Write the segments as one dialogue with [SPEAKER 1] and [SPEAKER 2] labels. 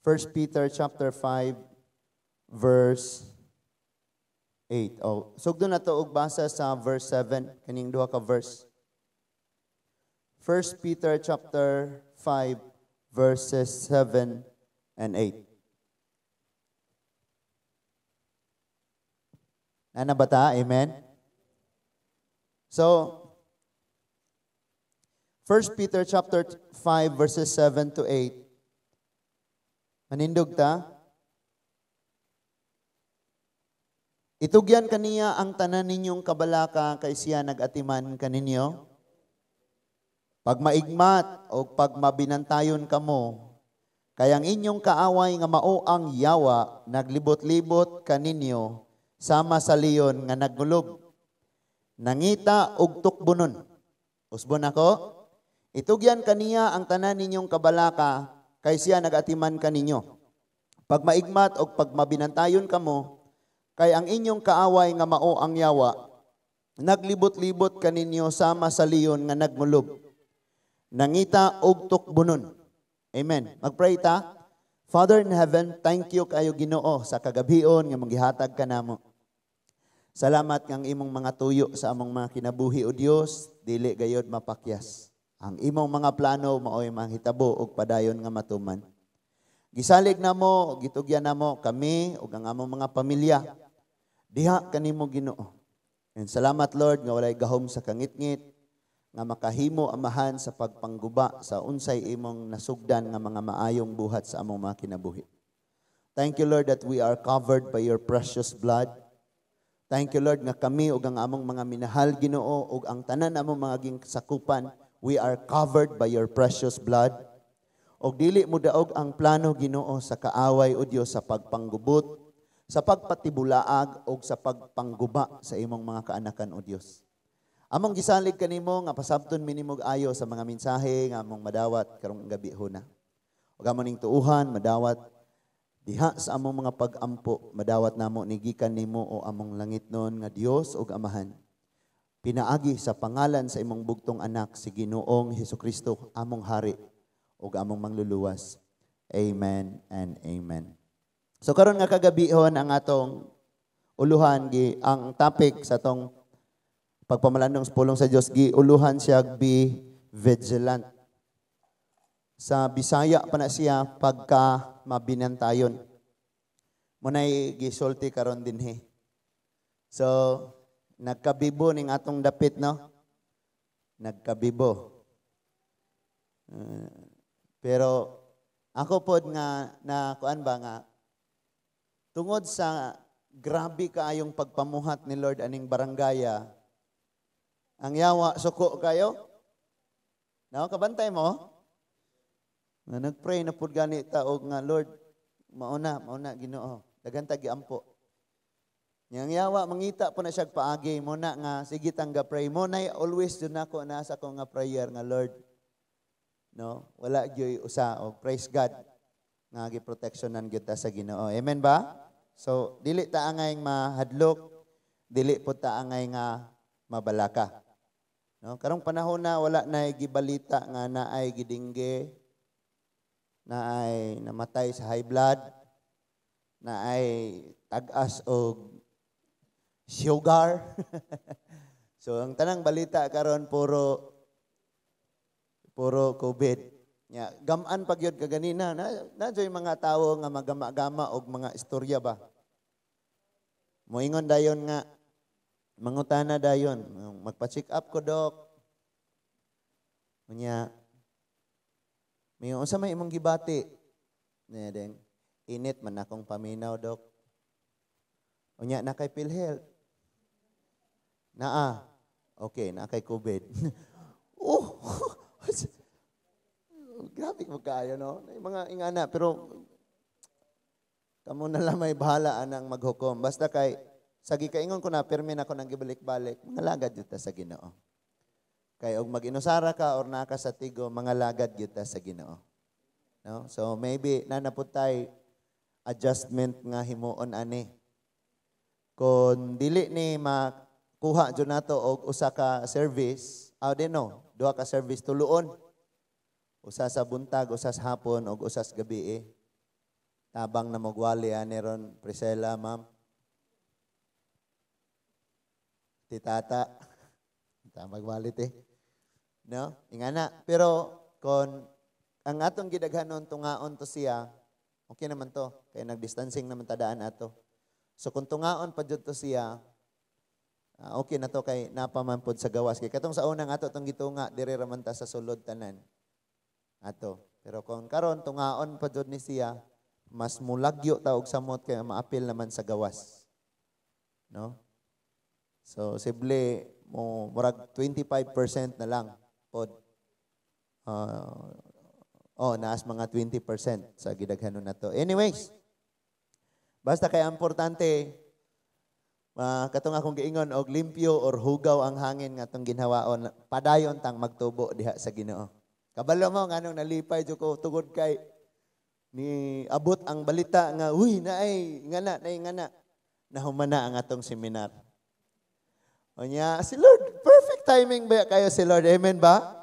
[SPEAKER 1] 1 Peter chapter 5 verse 8. Oh, sugdon na to og basa sa verse 7, kaning duha ka verse. 1 Peter chapter 5 verses 7 and 8. Nana ba ta? Amen? So, 1 Peter chapter 5 verses 7 to 8. Manindog ta? Itugyan kaniya ang tanan ninyong kabalaka kay siya nagatiman kaninyo. Pagmaigmat o pagmabinantayon kamo, kay ang inyong kaaway nga mao ang yawa naglibot-libot kaninyo sama sa leon nga naggulob. Nangita og tukbonon. Usbon ako? Itugyan kaniya ang tanan ninyong kabalaka kay siya nagatiman kaninyo. Pagmaigmat og pagmabinantayon kamo, kay ang inyong kaaway nga mao ang yawa naglibot-libot kaninyo sama sa leon nga nagmulob. Nangita og tukbonon. Amen. Magpray ta. Father in heaven, thank you kayo Ginoo sa kagabion nga manggihatag kanamo. Salamat nga ang imong mga tuyo sa among mga kinabuhi o Dios, dili gayod mapakyas. Ang imong mga plano maoy manghitabo og padayon nga matuman. Gisalig namo, gitugyan namo kami ug ang among mga pamilya. Diha kanimo Ginoo. And salamat Lord nga walay gahom sa kangitngit nga makahimo Amahan sa pagpangguba sa unsay imong nasugdan nga mga maayong buhat sa among mga kinabuhi. Thank you Lord that we are covered by your precious blood. Thank you Lord nga kami ug ang among mga minahal Ginoo ug ang tanan among mga sakupan, we are covered by your precious blood. Og dili mo daog ang plano Ginoo sa kaaway o Dios sa pagpanggubot, sa pagpatibulaag og sa pagpangguba sa imong mga kaanakan o Dios. Among gisalig kanimo nga pasabton minimog ayo sa mga mensahe nga among madawat karong gabi huna. Ug amo ning tuuhan madawat diha sa among mga pag-ampo, madawat namo ni gikan nimo o among langitnon nga Dios ug Amahan. Pinaagi sa pangalan sa imong bugtong anak si Ginoong Hesukristo, among hari ug among mangluluwas. Amen and amen. So karon nga kagabihon ang atong uluhan gi ang topic sa atong pagpamalandong sa pulong sa Dios, gi uluhan siya be vigilant. Sa Bisaya pa na siya pagka mabinantayon. Munay gisulti karon dinhi. So nagkabibo ning atong dapit, no? Nagkabibo. Pero ako pod nga na kuan ba nga tungod sa grabe kaayong pagpamuhat ni Lord aning baranggaya, ang yawa suko kayo. No, kabantay mo? Nga nagpray na pud gani ta og nga Lord, mauna, mauna Ginoo. Daghan ta giampo. Yang yawa mangita po na siya paagi mo na nga sige tang ga-pray mo na always jud nako na sa akong nga prayer nga Lord. No, wala gyoy usa og praise God nga giproteksyonan gyud ta sa Ginoo. Amen ba? So dili ta angay mahadlok, dili pud ta angay nga mabalaka. No, karong panahon na wala na gibalita nga naay gidingge, naay namatay sa high blood, naay tag-as og sugar. So ang tanang balita karon puro COVID. Nya gamaan pag yun kaganina na na mga tawo nga magama-gama og mga istorya ba. Moingon dayon nga mangutana dayon, magpa-check up ko dok. Unya may unsa may imong gibati? Nya deng init man akong paminaw dok. Unya na kay PhilHealth. Naa. Okay, na kay COVID. Oh. Grabe mo kayo, no? May mga ingana, pero kamo na lang may bahala anang maghukom. Basta kay, sa gikaingon ko na, pirmi na ko nang gibalik-balik, mga lagad yun ta sa Ginoo. Kay og mag-inusara ka or naa ka sa tigo, mga lagad yun ta sa Ginoo. No? So maybe nanaputay adjustment nga himuon ani. Kung dili ni makuha dyan nato og usa ka service, aw di no, duha ka service tuluon. Usa sa buntag, usa sa hapon, og usa sa gabi eh. Tabang na magwali ani ron, Priscilla, ma'am. Titata. Magwali te. No? Ingana. Pero kon ang atong gidaghanon tungaon to siya, okay naman to. Kaya nagdistancing naman tadaan ato. So kung tungaon pa jud to siya, okay na to kay napaman pod sa gawas. Kay katong sa unang ato tong gitunga, diri ra man ta sa sulod tanan. Ato. Pero kung karon tungaon pa jud ni siya, mas mulagyo ta og samot kay maapil naman sa gawas. No? So sible mo murag 25% na lang pod. Oh, naas mga 20% sa gidaghanon na to. Anyways, basta kay importante katong akong giingon og limpyo or hugaw ang hangin nga atong ginhawaon, padayon tang magtubo diha sa Ginoo. Kabalo mo nganong nalipay jud ko tugod kay ni abot ang balita nga uy naay ngana naay ngana nahumana ang atong seminar. Unya si Lord, perfect timing ba kayo si Lord? Amen ba?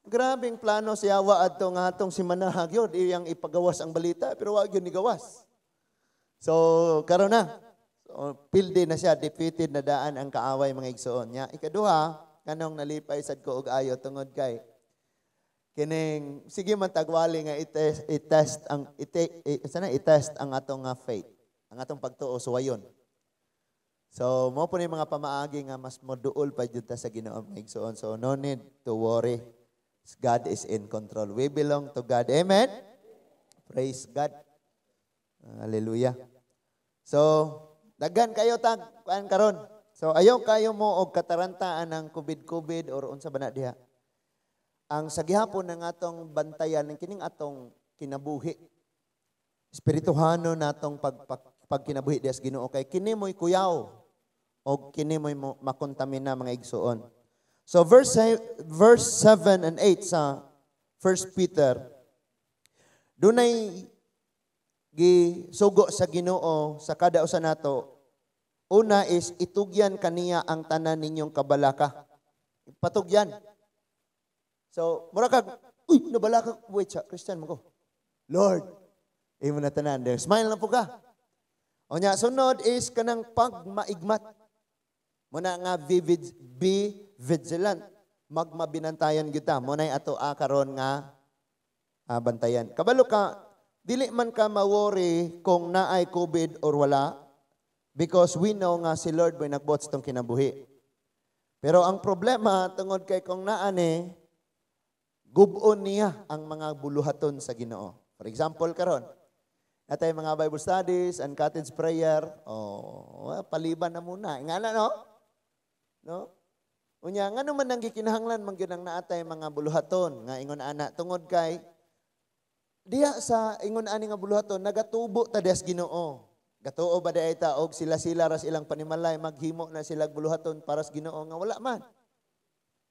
[SPEAKER 1] Grabing plano siya wa adto nga atong simana gyud iyang ipagawas ang balita pero wa gyud ni gawas. So karon na. So, pildi na siya, defeated na daan ang kaaway mga igsoon niya. Ikaduha, kanong nalipay sad ko og ayo tungod kay kining sige man tagwali nga i-test ang atong nga faith, ang atong pagtuo suwayon. So mo po ni mga pamaagi nga mas moduol pa jud ta sa Ginoo mga igsoon. So no need to worry. God is in control. We belong to God. Amen. Praise God. Hallelujah. So daghan kayo tag kuan karon. So ayaw kayo mo og katarantaan ng COVID-COVID or unsa ba na diha. Ang sa gihapon ng atong bantayan ng kining atong kinabuhi. Espirituhano natong pagkinabuhi diha sa Ginoo kay kini mo'y kuyaw o kini mo'y makontamina mga igsoon. So verse 7 and 8 sa 1 Peter, dunay gisugo sa Ginoo sa kada usa nato. Una is itugyan kaniya ang tanan ninyong kabalaka. Patugyan. So, mura kag, uy, nabalaka, wait siya, Christian mo ko. Lord, imo na tanan. There, smile na po ka. O nya, sunod is kanang pagmaigmat. Muna nga, be vigilant. Magmabinantayan kita. Muna'y ato karon nga bantayan. Kabalo ka, dili man ka ma-worry kung naay COVID or wala because we know nga si Lord mo'y nagbuhat sa itong kinabuhi. Pero ang problema, tungod kay kung naani, gubon niya ang mga buluhaton sa Ginoo. For example, karon, natay mga Bible studies and cottage prayer, oh, paliban na muna. Nga na, no? No? Unya, ngano man ang gikinahanglan man gyud ang naatay mga buluhaton nga ingon ana tungod kay diha sa ingon ani nga buluhaton nagatubo ta diha sa Ginoo. Gatuo ba diay ta og sila-sila ras ilang panimalay maghimo na sila buluhaton para sa Ginoo nga wala man.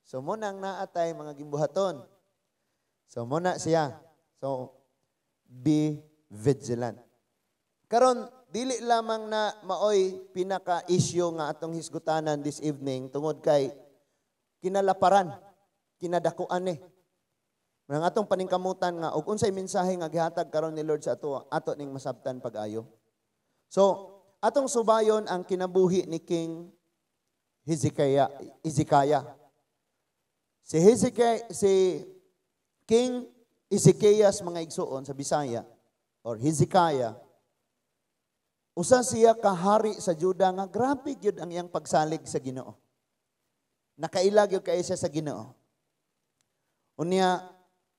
[SPEAKER 1] So mo nang naatay mga gimbuhaton. So muna siya. So be vigilant. Karon dili lamang na maoy pinaka-issue nga atong hisgutanan this evening tungod kay kinalaparan, kinadakuan ni. Ang atong paningkamutan nga og unsay mensahe nga gihatag karon ni Lord sa ato, ato ning masabtan pag-ayo. So atong subayon ang kinabuhi ni King Hezekiah. Si Hezekiah, si King Ezekias mga igsuon sa Bisaya or Hezekiah, usa siya kahari sa Juda nga grabe gyud ang iyang pagsalig sa Ginoo. Nakaila gyud kay siya sa Ginoo. Unya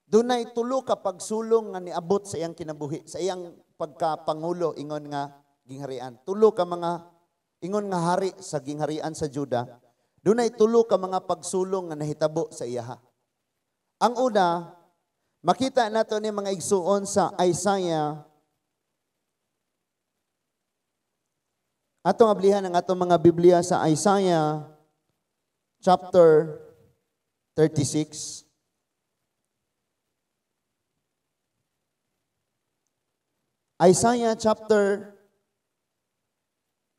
[SPEAKER 1] dunay tulo ka pagsulong nga niabot sa iyang kinabuhi, sa iyang pagkapangulo ingon nga gingharian. Tulo ka mga ingon nga hari sa gingharian sa Juda, dunay tulo ka mga pagsulong nga nahitabo sa iyaha. Ang una, makita nato ni mga igsuon sa Isaiah. Atong ablihan ang atong mga Biblia sa Isaiah chapter 36. Isaiah chapter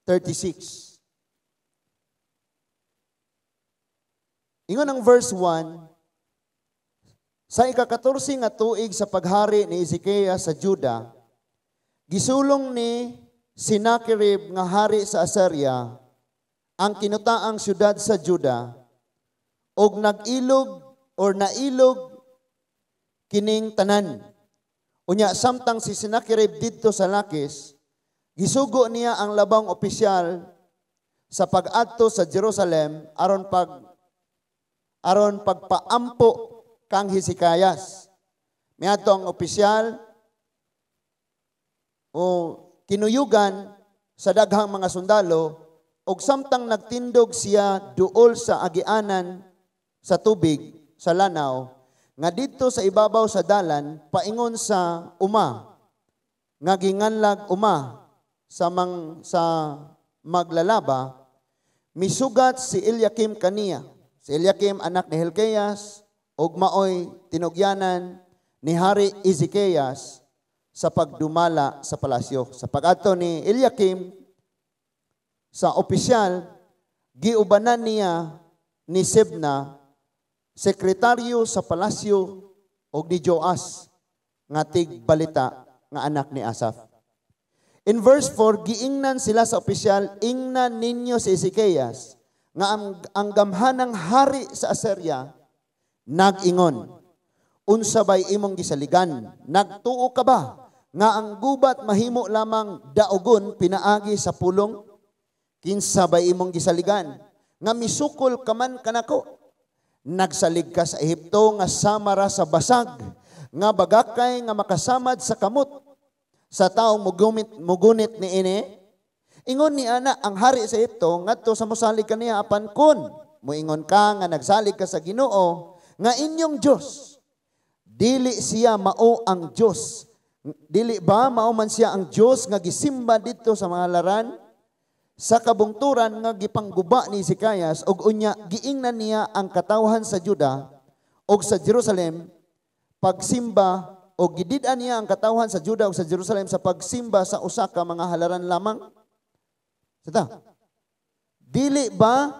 [SPEAKER 1] 36. Ingon ang verse 1, sa ika-14 nga tuig sa paghari ni Ezekiel sa Juda, Gisulong ni Sennacherib nga hari sa Assyria ang kinutaang syudad sa Juda og nag-ilog or nailog kining tanan. Unya samtang si Sennacherib didto sa Lakis, gisugo niya ang labang opisyal sa pag-adto sa Jerusalem aron pagpaampo kang Hezekias. Miadto ang opisyal o kinuyugan sa daghang mga sundalo, ug samtang nagtindog siya duol sa agianan sa tubig sa lanaw nga didto sa ibabaw sa dalan paingon sa uma nga ginganlag uma sa maglalaba, misugat si Eliakim kaniya. Si Eliakim anak ni Hilkias ug maoy tinugyanan ni Hari Ezekias sa pagdumala sa palasyo. Sa pag-adto ni Eliakim sa opisyal, giubanan niya ni Sebna, sekretaryo sa palasyo, og ni Joas nga tigbalita nga anak ni Asaf. In verse 4, giingnan sila sa opisyal, "Ingnan ninyo si Ezekias nga ang gamhanang hari sa Assyria nag-ingon, unsa bay imong gisaligan? Nagtuo ka ba nga ang gubat mahimo lamang daugon pinaagi sa pulong? Kinsa bay imong gisaligan nga misukol ka man kanako? Nagsalig ka sa Ehipto nga samara sa basag nga bagakay nga makasamad sa kamot sa taong mugunit niini. Ingon ni ana ang hari sa Ehipto ngadto sa mosalig kaniya, apan kun moingon ka nga nagsalig ka sa Ginoo nga inyong Dios, dili siya mao ang Dios? Dili ba mao man siya ang Dios nga gisimba didto sa mga halaran sa kabungturan nga gipangguba ni Ezekias, ug unya giingnan niya ang katawhan sa Juda ug sa Jerusalem pagsimba, o gidid-an niya ang katawhan sa Juda ug sa Jerusalem sa pagsimba sa usa ka mga halaran lamang?" Sita. Dili ba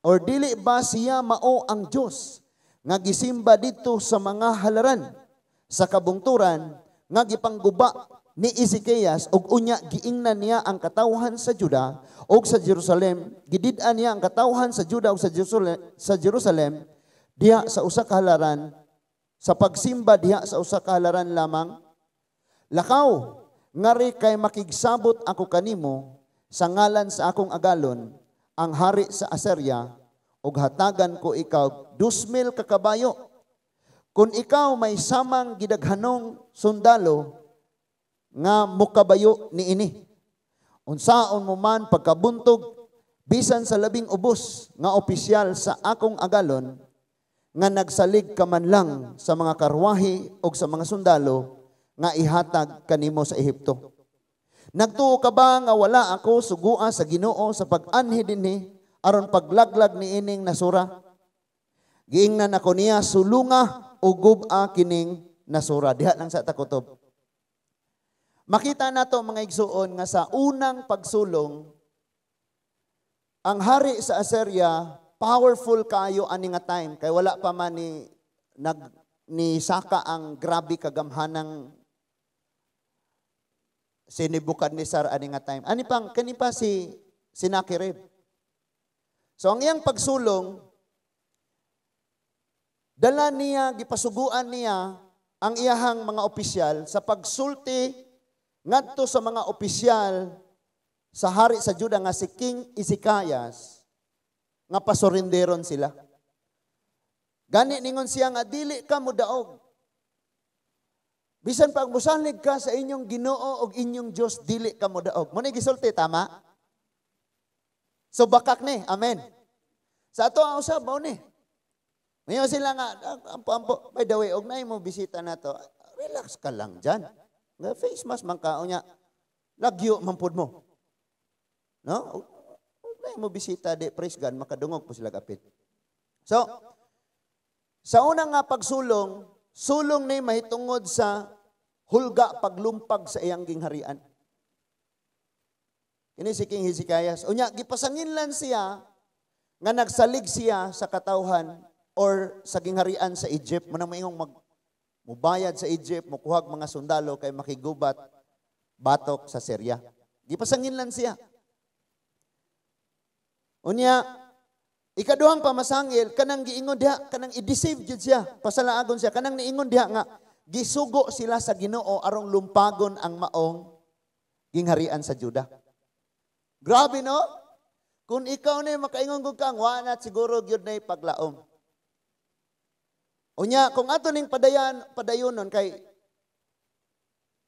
[SPEAKER 1] or dili ba siya mao ang Dios nga gisimba didto sa mga halaran sa kabungturan nga gipangguba ni Ezekias, ug unya giingnan niya ang katawhan sa Juda ug sa Jerusalem, gidid-an niya ang katawhan sa Juda ug sa Jerusalem diha sa usa ka halaran, sa pagsimba diha sa usa ka halaran lamang? Lakaw, ngari kay makigsabot ako kanimo sa ngalan sa akong agalon, ang hari sa Assyria, ug hatagan ko ikaw 2,000 ka kabayo kung ikaw may samang gidaghanong sundalo nga mukabayo niini. Unsaon mo man pagkabuntog bisan sa labing ubos nga opisyal sa akong agalon nga nagsalig ka man lang sa mga karwahe o sa mga sundalo nga ihatag kanimo sa Ehipto? Nagtuo ka ba nga wala ako sugua sa Ginoo sa pag-anhi dinhi aron paglaglag niining nasura? Giingnan ako niya, sulunga o gub-a kining nasura." Diha lang sa takutob. Makita nato, mga igsuon, nga sa unang pagsulong, ang hari sa Assyria, powerful kayo ani nga time kay wala pa man ni nag ni saka ang grabe kagamhanang si Nebuchadnezzar ani nga time. Ani pang kani pa si Sennacherib. So ang iyang pagsulong, dala niya, gipasuguan niya ang iyahang mga opisyal sa pagsulti ngadto sa mga opisyal sa hari sa Juda nga si King Ezekias nga pasurenderon sila. Gani ningon siya nga dili ka mo daog. Bisan pag musalig ka sa inyong Ginoo og inyong Dios, dili ka mo daog. Mo ni gisulti, tama? So bakak ni, amen. Sa ato ang usab mao ni. Ngayon sila nga, ah, ampo ampo, by the way, og naay mo bisita na to, relax ka lang dyan. Nga face mask man ka, unya, lagyo man pud mo. No? Og naay mo bisita di, praise God, makadungog po sila kapit. So, sa unang nga pagsulong, sulong ni mahitungod sa hulga paglumpag sa iyang gingharian. Kini si King Hezekiah. Unya, gipasanginlan siya nga nagsalig siya sa katawhan or sa gingharian sa Egypt. Manang maingong mubayad sa Egypt, mukuhag mga sundalo kay makigubat. Batok sa Syria. Gipasanginlan siya. Unya, ikaduhang pamasangil, kanang giingon diha, kanang i-deceive jud siya, pasalaagon siya, kanang niingon diha nga, gisugo sila sa Ginoo arong lumpagon ang maong gingharian sa Juda. Grabe, no? Kung ikaw na makaingon gud kang wa na siguro gyud na paglaom. Unya, kung ato ning padayan padayonon kay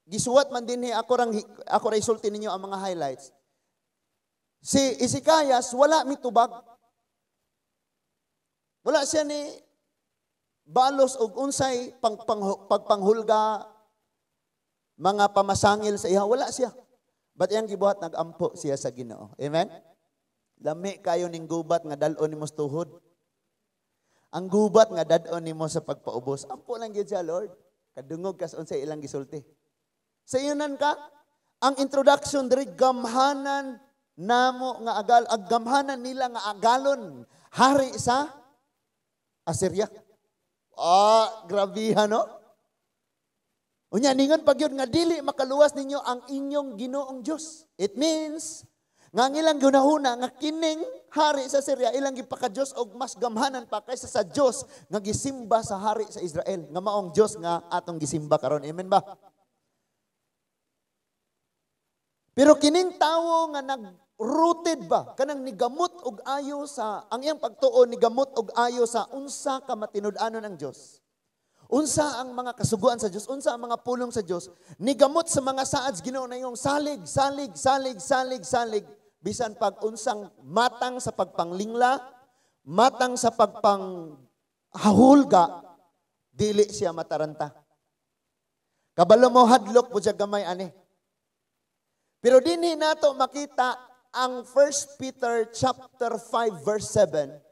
[SPEAKER 1] gisuwat man dinhi, ako ra isulti ninyo ang mga highlights. Si Ezekias wala mitubag. Wala siya ni balos og unsay pagpanghulga, mga pamasangil sa iya, wala siya. But iyang gibuhat, nagampo siya sa Ginoo. Amen? Lami kayo ning gubat nga dal-on nimo sa tuhod. Ang gubat nga dad-on nimo sa pagpaubos. Ampo lang gyud siya, "Lord. Kadungog kas unsay ilang gisulti." Sa iyonan ka, ang introduction diri, gamhanan namo nga agal, ag gamhanan nila nga agalon, hari sa Assyria. Ah, grabihan, no? Unya ningon pag yun nga dili makaluwas ninyo ang inyong Ginoong Dios. It means nga ang ilang gunahuna nga kining hari sa Syria ilang gipaka-Dios og mas gamhanan pa kaysa sa Dios nga gisimba sa hari sa Israel, nga maong Dios nga atong gisimba karon. Amen ba? Pero kining tawo nga nag-rooted ba, kanang nigamot og ayo sa ang iyang pagtuo, nigamot og ayo sa unsa ka matinud-anon ang Dios. Unsa ang mga kasuguan sa Dios, unsa ang mga pulong sa Dios, nigamot sa mga saad sa Ginoo na yung salig, salig, salig, salig, salig, bisan pag unsang matang sa pagpanglingla, matang sa pagpanghahulga, dili siya mataranta. Kabalo mo, hadlok po siya gamay ani. Pero dinhi nato makita ang 1 Peter chapter 5 verse 7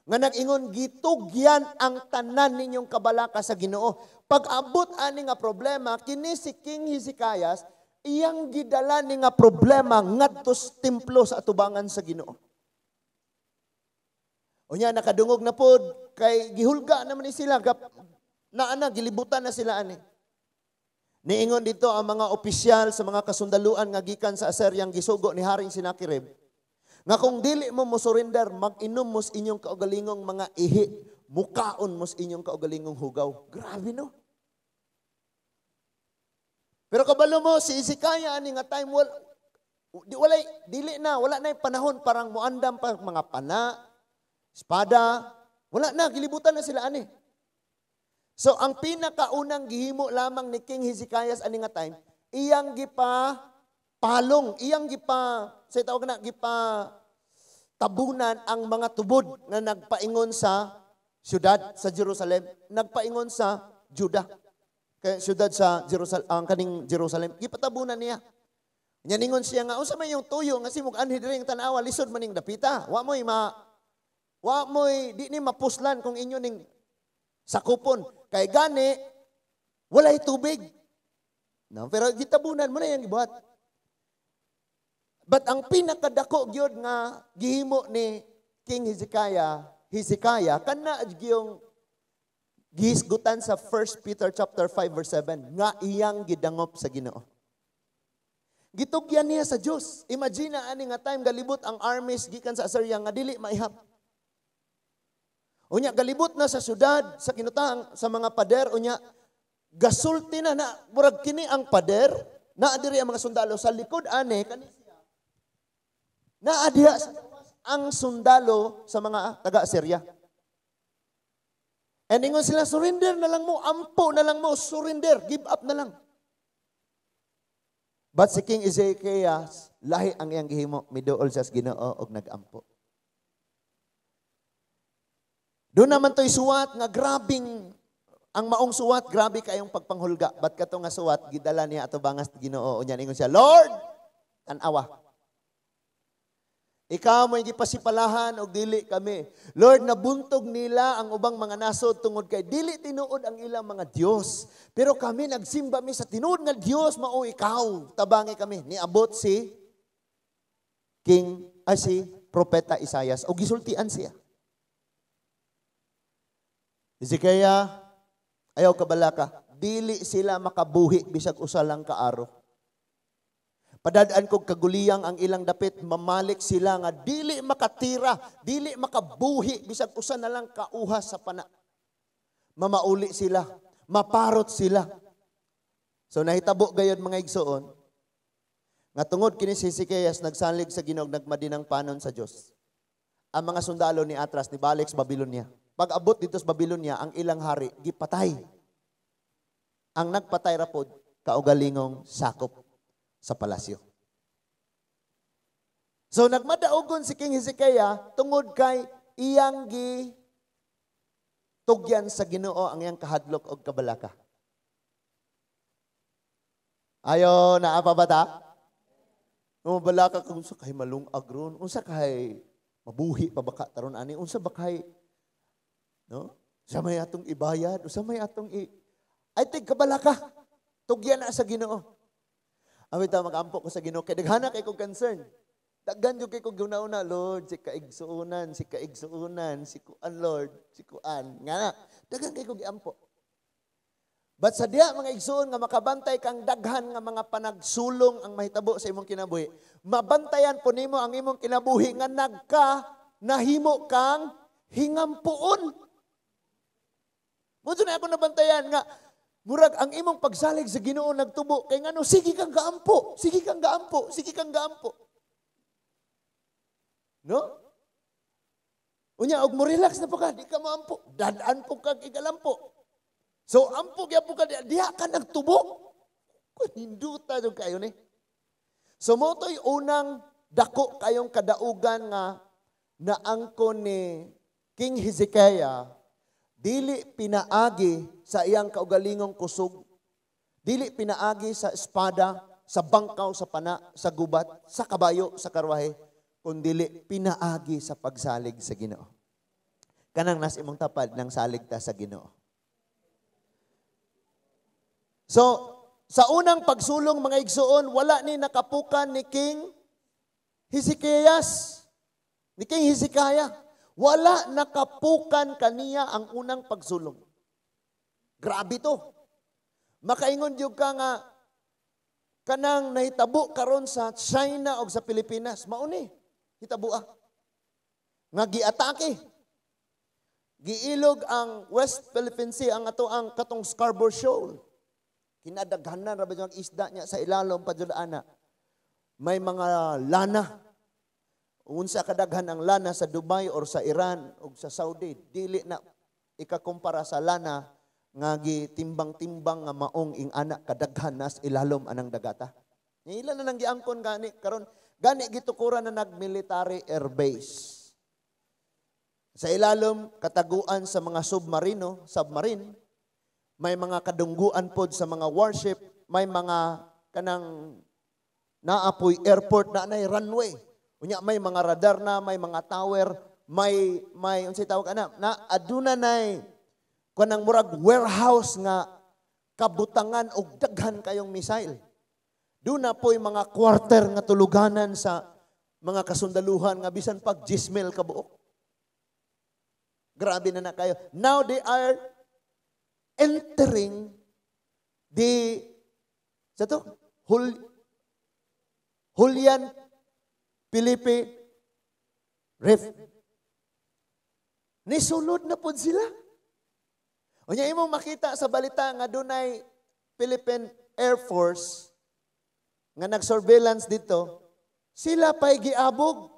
[SPEAKER 1] nga nag-ingon, "Gitugyan ang tanan ninyong kabalaka sa Ginoo." Pag-abot ani nga problema, kini si King Hezekiah, iyang gidala ni nga problema ngadto sa templo, sa atubangan sa Ginoo. Unya nakadungog na pod kay gihulga naman ni sila gap, naa na gilibutan na sila ani. Niingon dito ang mga opisyal sa mga kasundaluan nga gikan sa Assyriang gisugo ni Haring Sennacherib nga kung dili mo mo surrender, mag-inom mo sa inyong kaugalingong mga ihi, mukaon mo sa inyong kaugalingong hugaw. Grabe, no? Pero kabalo mo, si Hezekiah ani nga time, wala, di, walay, dili na, wala na yung panahon parang muandam pa mga pana, espada, wala na, gilibutan na sila ani. So ang pinakaunang gihimo lamang ni King Hezekiah ani nga time, iyang gipa palong, iyang gipa, sa tawag na, gipa tabunan ang mga tubod nga nagpaingon sa syudad sa Jerusalem, nagpaingon sa Juda. Kay syudad sa Jerusalem, ang kaning Jerusalem, gipatabunan niya. Nya ningon siya nga unsa man yung tuyo nga simog anhi diri ang tan-awa, lisod maning dapita. Wa mo'y di ni mapuslan kung inyo ning sakupon. Kay gani walay tubig. No, pero gitabunan mo na yang gibuhat. But ang pinakadako gyud nga gihimo ni King Hezekiah kana gyung gihisgutan sa 1 Peter chapter 5 verse 7 nga iyang gidangop sa Ginoo. Gitugyan niya sa Dios. Imagine na ani nga time, galibot ang armies gikan sa Assyria nga dili maihap. Unya galibot na sa syudad, sa kinutang sa mga pader, unya gasulti na na murag kini ang pader, naa diri ang mga sundalo sa likod ani kani siya. Naa diha ang sundalo sa mga taga-Assyria. And ingon sila, "Surrender na lang mo, ampo na lang mo, surrender, give up na lang." But si King Ezekiah, lahi ang iyang gihimo, miduol siya sa Ginoo og nagampo. Doon naman to'y suwat nga grabing, ang maong suwat, grabe kayong pagpanghulga. But kato nga suwat, gidala niya ato bangas Ginoo. Unya ingon siya, "Lord, tanawa. Ikaw mo'y gipasipalahan og dili kami. Lord, nabuntog nila ang ubang mga nasod tungod kay dili tinuod ang ilang mga Dios. Pero kami, nagsimba mi sa tinuod nga Dios, mao ikaw. Tabangi kami." Niabot si King ay si Propeta Isayas og gisultian siya. "Hezekiah, ayaw kabalaka. Dili sila makabuhi bisag usa lang ka araw." Padadaan kog kaguliyang ang ilang dapit, mamalik sila nga dili makatira, dili makabuhi, bisag usa na lang kauha sa pana. Mamauli sila, maparot sila. So nahitabo gayod, mga igsoon, nga tungod kini si Hezekias nagsalig sa Ginoo, nagmadinang panon sa Dios. Ang mga sundalo ni atras, ni balik sa Babylonia. Pag abot dito sa Babylonia, ang ilang hari gipatay. Ang nagpatay rapod kaugalingong sakop sa palasyo. So nagmadaugon si King Hezekiah tungod kay iyang gi tugyan sa Ginoo ang iyang kahadlok og kabalaka. Ayo, naa pa ba ta? Mabalaka kung unsa kay malungag ron, unsa kay mabuhi pa ba ka taron ani, unsa ba kay, no? Sa may atong ibayad, unsa may atong i ay tig kabalaka. Tugyan na sa Ginoo. Ami ta magampo ko sa Ginoo kay daghana kay kog concern. Daghan jud kay kog una-una, Lord, si kaigsuonan, si kaigsuonan, si kuan, Lord, si kuan. Nga na, daghan kay kog giampo. But sa diya, mga igsuon, nga makabantay kang daghan nga mga panagsulong ang mahitabo sa imong kinabuhi, mabantayan po nimo ang imong kinabuhi nga nagka nahimo kang hingampuon. Mo na ako nabantayan nga murag ang imong pagsalig sa Ginoo nagtubo kay ngano sige kang gaampo, sige kang gaampo, sige kang gaampo. No? Unya og mo relax na po ka, di ka moampo, dad-an po kag igalampo. So ampo gyapon ka diha, diha ka nagtubo. Kun hinduta jud kayo ni. So mo to'y unang dako kayong kadaugan nga naangkon ni King Hezekiah, dili pinaagi sa iyang kaugalingong kusog, dili pinaagi sa espada, sa bangkaw, sa pana, sa gubat, sa kabayo, sa karwahe, kundili pinaagi sa pagsalig sa Ginoo. Kanang nas imong tapad nang salig ta sa Ginoo. So, sa unang pagsulong, mga igsuon, wala ni nakapukan ni King Hezekias. Ni King Hezekiah. Wala nakapukan kaniya ang unang pagsulong. Grabe to. Makaingon jud ka nga kanang nahitabo karon sa China o sa Pilipinas, mauni hitabo ah. Nga giatake. Giilog ang West Philippine Sea, ang ato ang katong Scarborough Shoal. Kinadaghanan ra ba yung isda niya sa ilalom pa jud ana. May mga lana. Unsa kadaghan ang lana sa Dubai or sa Iran o sa Saudi, dili na ikakumpara sa lana nga gitimbang-timbang nga maong ing ana kadaghan nas ilalom anang dagata. Ila na nang giangkon gani karon, gani gitukuran na nag-military airbase. Sa ilalom kataguan sa mga submarino, submarine, may mga kadungguan pod sa mga warship, may mga kanang naapoy airport na nay runway. Unya may mga radar na, may mga tower, may unsay tawag ana, na aduna nay kanang murag warehouse nga kabutangan og daghan kayong missile. Duna po'y mga quarter nga tuluganan sa mga kasundaluhan nga bisan pag 10,000 ka buok. Grabe na na kayo. Now they are entering the sa to Julian Felipe Reef. Nisulod na pod sila. Unya imong makita sa balita nga dunay Philippine Air Force nga nag-surveillance dito, sila pa'y giabog.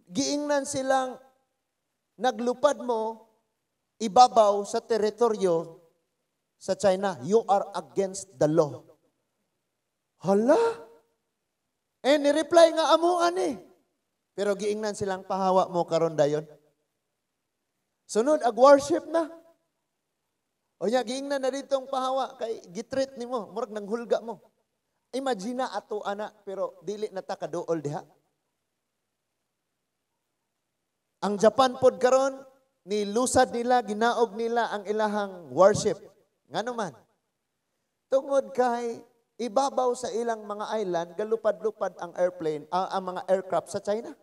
[SPEAKER 1] Giingnan silang naglupad mo ibabaw sa teritoryo sa China. You are against the law. Hala? Eh, ni-reply nga amuan eh. Pero giingnan silang pahawa mo karon dayon. Sunod, ag worship na. O nya, giingnan na ditong pahawa, kay gitreat nimo, murag nanghulga mo. Imagine na ato ana, pero dili na ta kaduol diha. Ang Japan pod karon nilusad nila, ginaog nila ang ilahang warship. Ngano man? Tungod kay ibabaw sa ilang mga island, galupad-lupad ang airplane, ang mga aircraft sa China.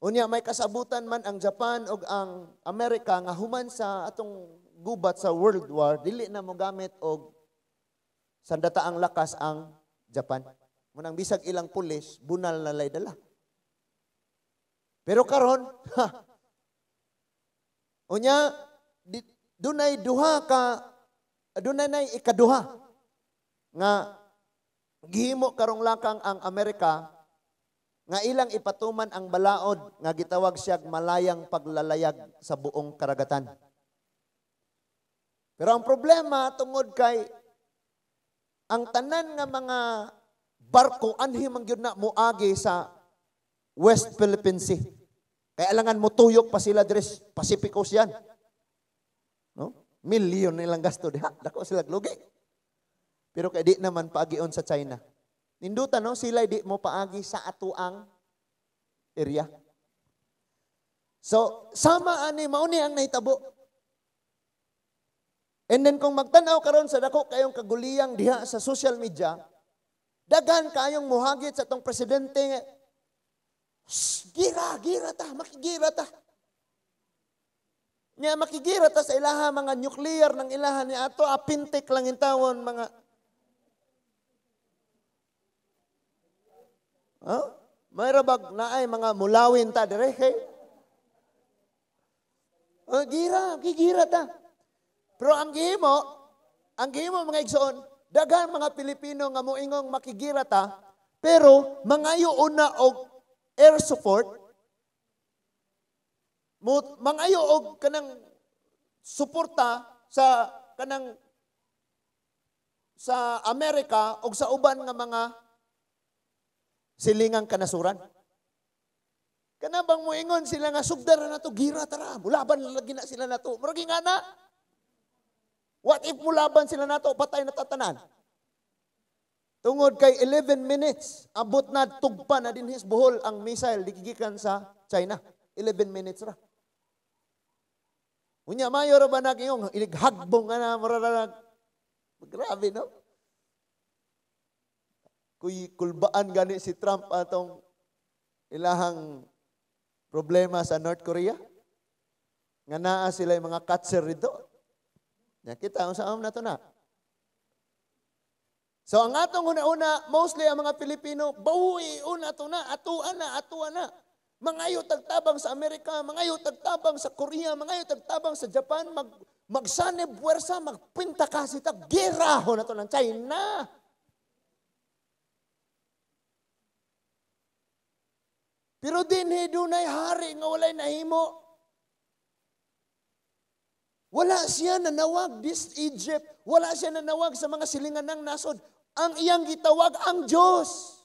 [SPEAKER 1] Unya may kasabutan man ang Japan ug ang Amerika nga human sa atong gubat sa World War, dili na mo gamit og Sandataang lakas ang Japan. Munang bisag ilang pulis, bunal na lay dala. Pero karon, ha, unya, dunay duha ka, dunay nay ikaduha nga gihimo karong lakang ang Amerika nga ilang ipatuman ang balaod nga gitawag siyag malayang paglalayag sa buong karagatan. Pero ang problema tungod kay ang tanan nga mga barko anhi man gyud na moagi sa West Philippine Sea. Kay alangan motuyok pa sila diri Pacific Ocean. No? Milyon nilang gasto diha. Dako sila lugi. Pero kay di naman paagion sa China. Ninduta no, sila di mo paagi sa atuang area. So, sama ani mao ni ang nahitabo. And then kung magtan-aw karon sa dako kayong kaguliyang diha sa social media, daghan kayong muhagit sa atong presidente nga, "Shh, gira, gira ta, makigira ta. Nya makigira ta sa ilaha mga nuclear ng ilaha ni ato, apintik lang intawon mga." Huh? May rabag naay mga mulawin ta dire kay. Oh, gira, gigira ta. Pero ang gihimo mga igsoon, daghan mga Pilipino nga moingong makigira ta, pero mangayo una og air support, mangayo og kanang suporta sa kanang sa Amerika og sa uban nga mga silingang kanasuran. Kana bang moingon sila nga sugdara na to, gira tara, mulaban lagi na sila nato. Murag nga na. What if mulaban sila nato, patay na tatanan? Tungod kay 11 minutes, abot na tugpa na dinhis Bohol ang missile digigikan sa China. 11 minutes ra. Unya mayo ra ba nagingong inighagbo nga na mura ra. Grabe no. Kuy kulbaan gani si Trump atong ilahang problema sa North Korea. Nga naa sila yung mga catcher dito. Nya kita unsa na to na. So ang atong una-una, mostly ang mga Pilipino, bawi una to na, atuan na, atuan na. Mangayo tagtabang sa Amerika, mangayo tagtabang sa Korea, mangayo tagtabang sa Japan, magsanib puwersa, magpinta kasi ta, geraho na to ng China. Pero dinhi dunay hari nga walay nahimo. Wala siya nanawag this Egypt. Wala siya nanawag sa mga silingan ng nasod. Ang iyang gitawag ang Diyos.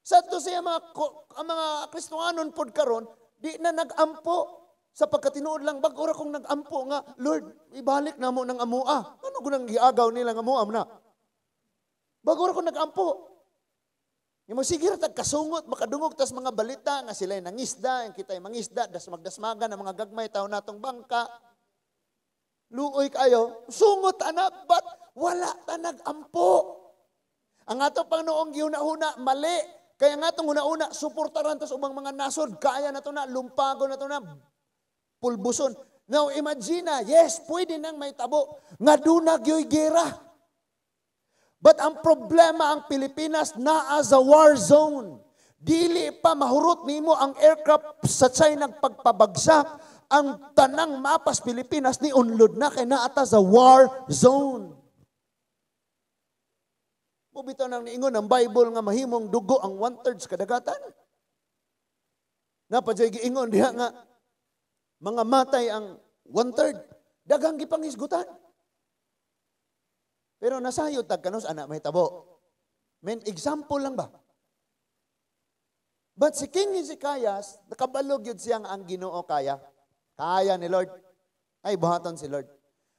[SPEAKER 1] Sa to siya ang mga Kristohanon pod karon, di na nagampo. Sa pagkatinuod lang, bag-o ra kong nagampo nga, Lord, ibalik na mo ng amua. Ano gunang giagaw nila nga amua na? Bag-o ra kong nagampo. Yung magsige ra tag kasungot, makadungog tas mga balita nga sila'y nangisda, ang kita'y mangisda, das magdasmagan ang mga gagmay tawo natong bangka. Luoy kayo, sungot anak, but wala ta nagampo. Ang ato Panginoong gihuna-huna, mali. Kaya nga itong huna-huna, suportaran tas ubang mga nasod, kaya na to na, lumpago na to na, pulbuson. Now imagine na, yes, pwede nang may tabo, nga duna gyoy gera. But ang problema ang Pilipinas naa sa war zone. Dili pa mahurot nimo ang aircraft sa China pagpabagsak, ang tanang mapas Pilipinas ni unlod na kay naata sa war zone. Mubitaw nang niingon ang Bible nga mahimong dugo ang 1/3 kadagatan. Napadyo'y giingon diha nga mga matay ang 1/3. Daghang gipanghisgutan. Pero nasayod tag kanus anak may tabo. Men example lang ba? But si King Hezekiah, nakabalog yun siyang ang Ginoo kaya. Kaya ni Lord. Ay, buhaton si Lord.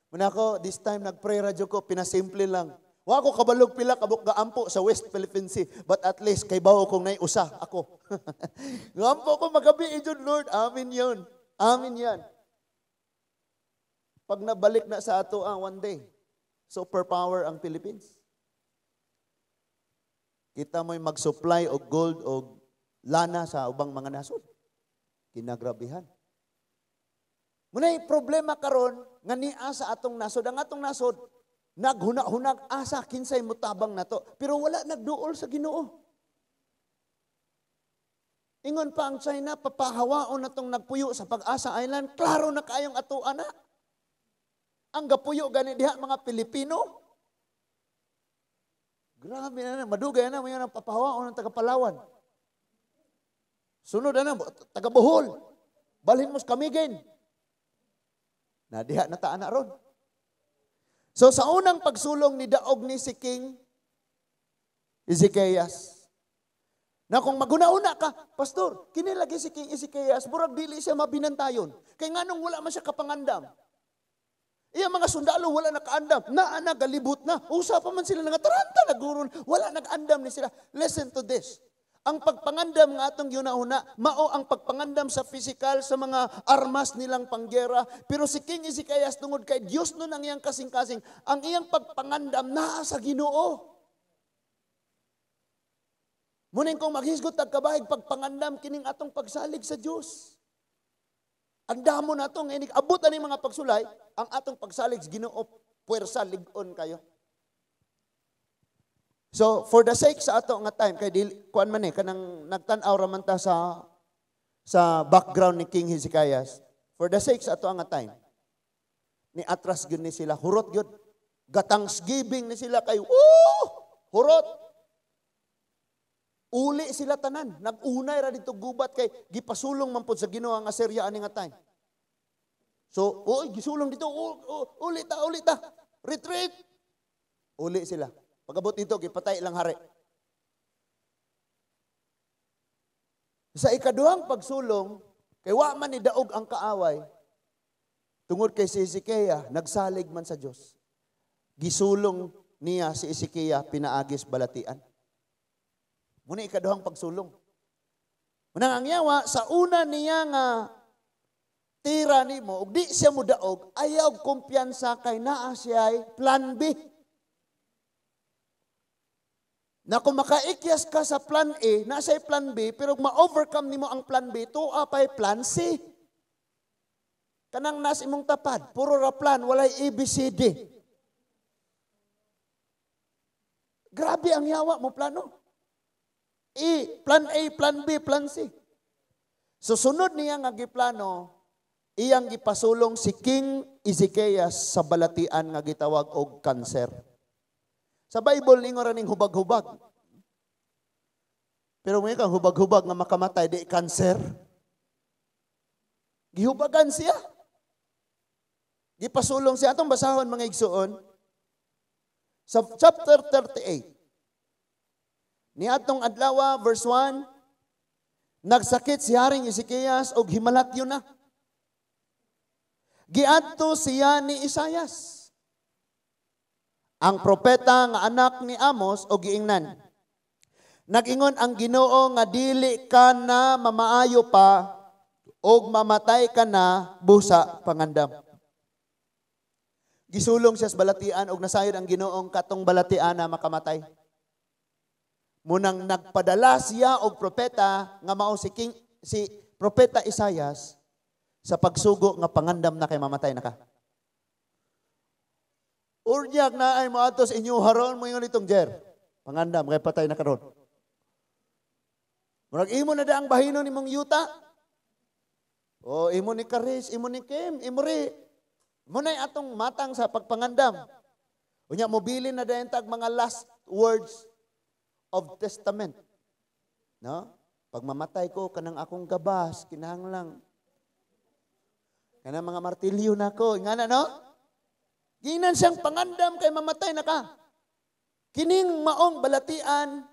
[SPEAKER 1] Muna ko, this time nagpray radyo ko, pinasimple lang. Wa ko kabalog pila kabuk gaampo sa West Philippine Sea, but at least kay bawo kong naiusa ako. Gaampo ko magabi jud Lord, amin 'yun. Amin 'yan. Pag nabalik na sa ato ang one day, superpower ang Philippines. Kita mo'y mag-supply og gold og lana sa ubang mga nasod. Kinagrabihan. Muna'y problema karon nga niya sa atong nasod. Ang atong nasod, Naghuna-hunag asa kinsay mutabang nato, pero wala nagduol sa Ginoo. Ingon pa ang China, papahawaon na tong nagpuyo sa Pag-asa Island, klaro na kayong atoa na. Ang gapuyo gani diha mga Pilipino. Grabe na na, madugay na, may ang papahawaon ng taga Palawan. Sunod na na, taga Bohol. Balhin mo sa Camiguin. Na diha na ta ana ron. So sa unang pagsulong ni daog ni si King Ezekias. Na kung maguna-una ka, "Pastor, kini lagi si King Ezekias, murag dili siya mabinantayon. Kay nganong wala man siya kapangandam? Iya mga sundalo wala nakaandam. Naa na galibot na. Usa pa man sila nga taranta naguron. Wala nag-andam ni sila." Listen to this. Ang pagpangandam nga atong giuna-una, mao ang pagpangandam sa physical, sa mga armas nilang panggera. Pero si King Ezekias, tungod kay Dios nun ang iyang kasing-kasing, ang iyang pagpangandam naa sa Ginoo. Muning kung maghisgot tag kabahig pagpangandam kining atong pagsalig sa Dios. Ang damo na atong inig abot ani mga pagsulay, ang atong pagsalig sa Ginoo puwersa lig-on kayo. So for the sake sa ato nga time, kay dili kuan man eh, kanang nagtan-aw ra man ta sa background ni King Hezekiah. For the sake sa ato nga time, ni atras gyud ni sila, hurot gyud. Ga-thanksgiving ni sila kay woo, hurot. Uli sila tanan, nag-unay ra dito gubat kay gipasulong man pod sa Ginoo ang Assyria ani nga time. So, oy, gisulong dito, uli ta, uli ta. Retreat. Uli sila. Pagabot dito, gipatay lang hari. Sa ikaduhang pagsulong, kay wa man ni daog ang kaaway, tungod kay si Hezekiah, nagsalig man sa Dios. Gisulong niya si Hezekiah pinaagis balatian. Muna ikaduhang pagsulong. Munang ang yawa, sa una niya nga tira nimo, ug di siya mudaog, ayaw kumpiyansa kay naa siya'y plan B. Na kung makaikyas ka sa plan A, naa siya'y plan B, pero kung ma-overcome nimo ang plan B, tuwa pa'y plan C. Kanang nas imong tapad, puro ra plan, walay A, B, C, D. Grabe ang yawa mo plano. E, plan A, plan B, plan C. Susunod niya nga giplano, iyang gipasulong si King Ezekias sa balatian nga gitawag og kanser. Sa Bible, ingon ra ning hubag-hubag. Pero may kang hubag-hubag nga makamatay, di kanser. Gihubagan siya. Gipasulong siya. Atong basahon mga igsuon. Sa chapter 38, ni atong adlaw, verse 1, nagsakit si Haring Ezekias og himalatyo na. Giadto siya ni Isayas, ang propeta nga anak ni Amos, og giingnan. Nag-ingon ang Ginoo nga dili ka na mamaayo pa og mamatay ka na busa pangandam. Gisulong siya sa balatian og nasayod ang Ginoong katong balatian na makamatay. Munang nagpadala siya og propeta nga mao si propeta Isayas sa pagsugo nga pangandam na kay mamatay na ka. Uryag na ay moadto sa inyo haron mo ingon itong jer. Pangandam kay patay na karon. Murag imo na daang bahino nimong yuta. O imo ni Karis, imo ni Kim, imo ri. Munay atong matang sa pagpangandam. Unya mobilin na dayon tag mga last words of testament. No? Pag mamatay ko kanang akong gabas kinahanglang kanang mga martilyo nako, ingana no? Ginan siyang pangandam kay mamatay na ka. Kining maong balatian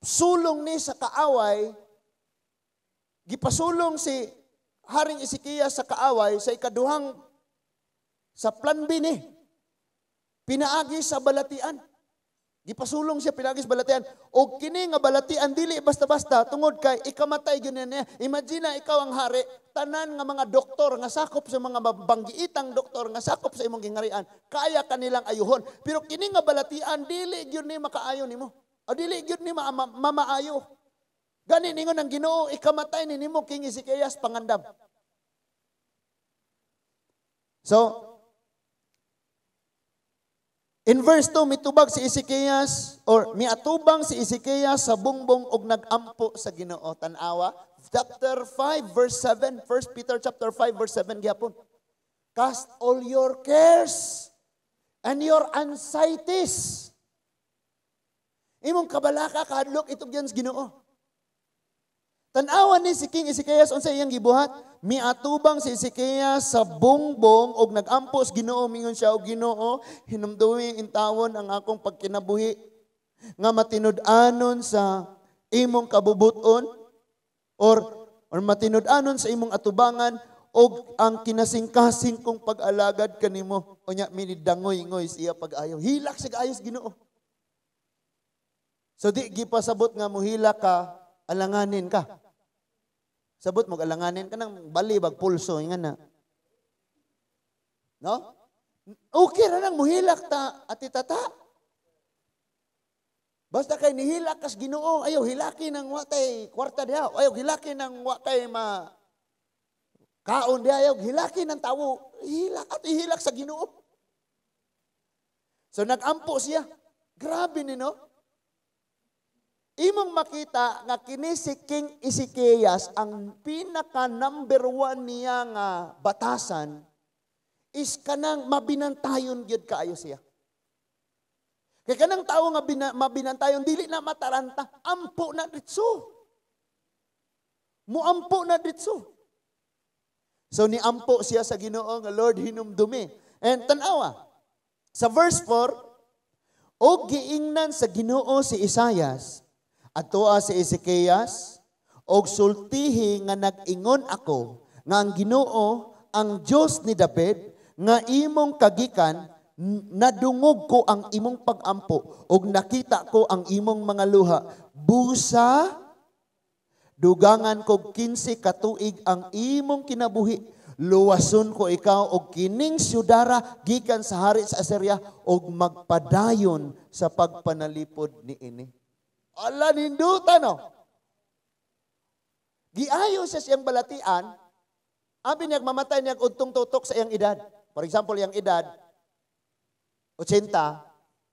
[SPEAKER 1] sulong ni sa kaaway, gipasulong si Haring Ezekias sa kaaway sa ikaduhang sa plan B ni. Pinaagi sa balatian. Gipasulong siya pinaagi sa balatian. O kini nga balatian dili basta-basta tungod kay ikamatay gyud niya. Imagine na ikaw ang hari, tanan nga mga doktor nga sakop sa mga banggiitang doktor nga sakop sa imong gingarian, kaya kanilang ayuhon. Pero kini nga balatian dili gyud ni makaayo nimo. O dili gyud ni mamaayo. Gani ningon ang Ginoo, ikamatay ni nimo King Ezekias pangandam. So, In verse 2, mitubag si Ezekias or miatubang si Ezekias sa bungbong og nagampo sa Ginoo. Tan-awa, chapter 5 verse 7, 1 Peter chapter 5 verse 7 gyapon. Cast all your cares and your anxieties. Imong kabalaka, kahadlok, itugyan sa Ginoo. Tan-awan ni si King Ezekias, unsa iyang gibuhat? Miatubang si Ezekias sa bungbong og nagampo sa Ginoo. Mingon siya, "O Ginoo, hinumdumi intawon ang akong pagkinabuhi nga matinud-anon sa imong kabubuton or matinud-anon sa imong atubangan og ang kinasingkasing kong pag-alagad kanimo." Unya minidangoy-ngoy siya pag-ayo. Hilak siya ayos Ginoo. So di gipasabot nga muhilak ka, alanganin ka. Sabot mo alanganin ka nang bali bag pulso nga na. No? Okay ra nang muhilak ta ati tata. Basta kay nihilak kas Ginoo, ayaw hilaki nang wa tay kwarta diha, ayaw hilaki nang wa kay ma kaon diha, ayaw hilaki ng tawo, hilak at ihilak sa Ginoo. So nagampo siya. Grabe ni, no? Imong makita nga kini si King Ezekias, ang pinaka number one niya nga batasan is kanang mabinantayon gyud kaayo siya. Kay kanang tawo nga mabinantayon, dili na mataranta, ampo na ditso. Muampo na ditso. So niampo siya sa Ginoo nga, "Lord, hinumdumi." And tanawa, sa verse 4, og giingnan sa Ginoo si Isayas, "Adtoa si Ezekias, og sultihi nga nag-ingon ako nga ang Ginoo, ang Dios ni David, nga imong kagikan, nadungog ko ang imong pagampo og nakita ko ang imong mga luha. Busa, dugangan kog 15 ka tuig ang imong kinabuhi. Luwason ko ikaw og kining syudara gikan sa hari sa Assyria og magpadayon sa pagpanalipod niini." Ala, ninduta, no? Giayo siya siyang balatian, abi niya mamatay niya udtong tutok sa iyang edad. For example, iyang edad, 80,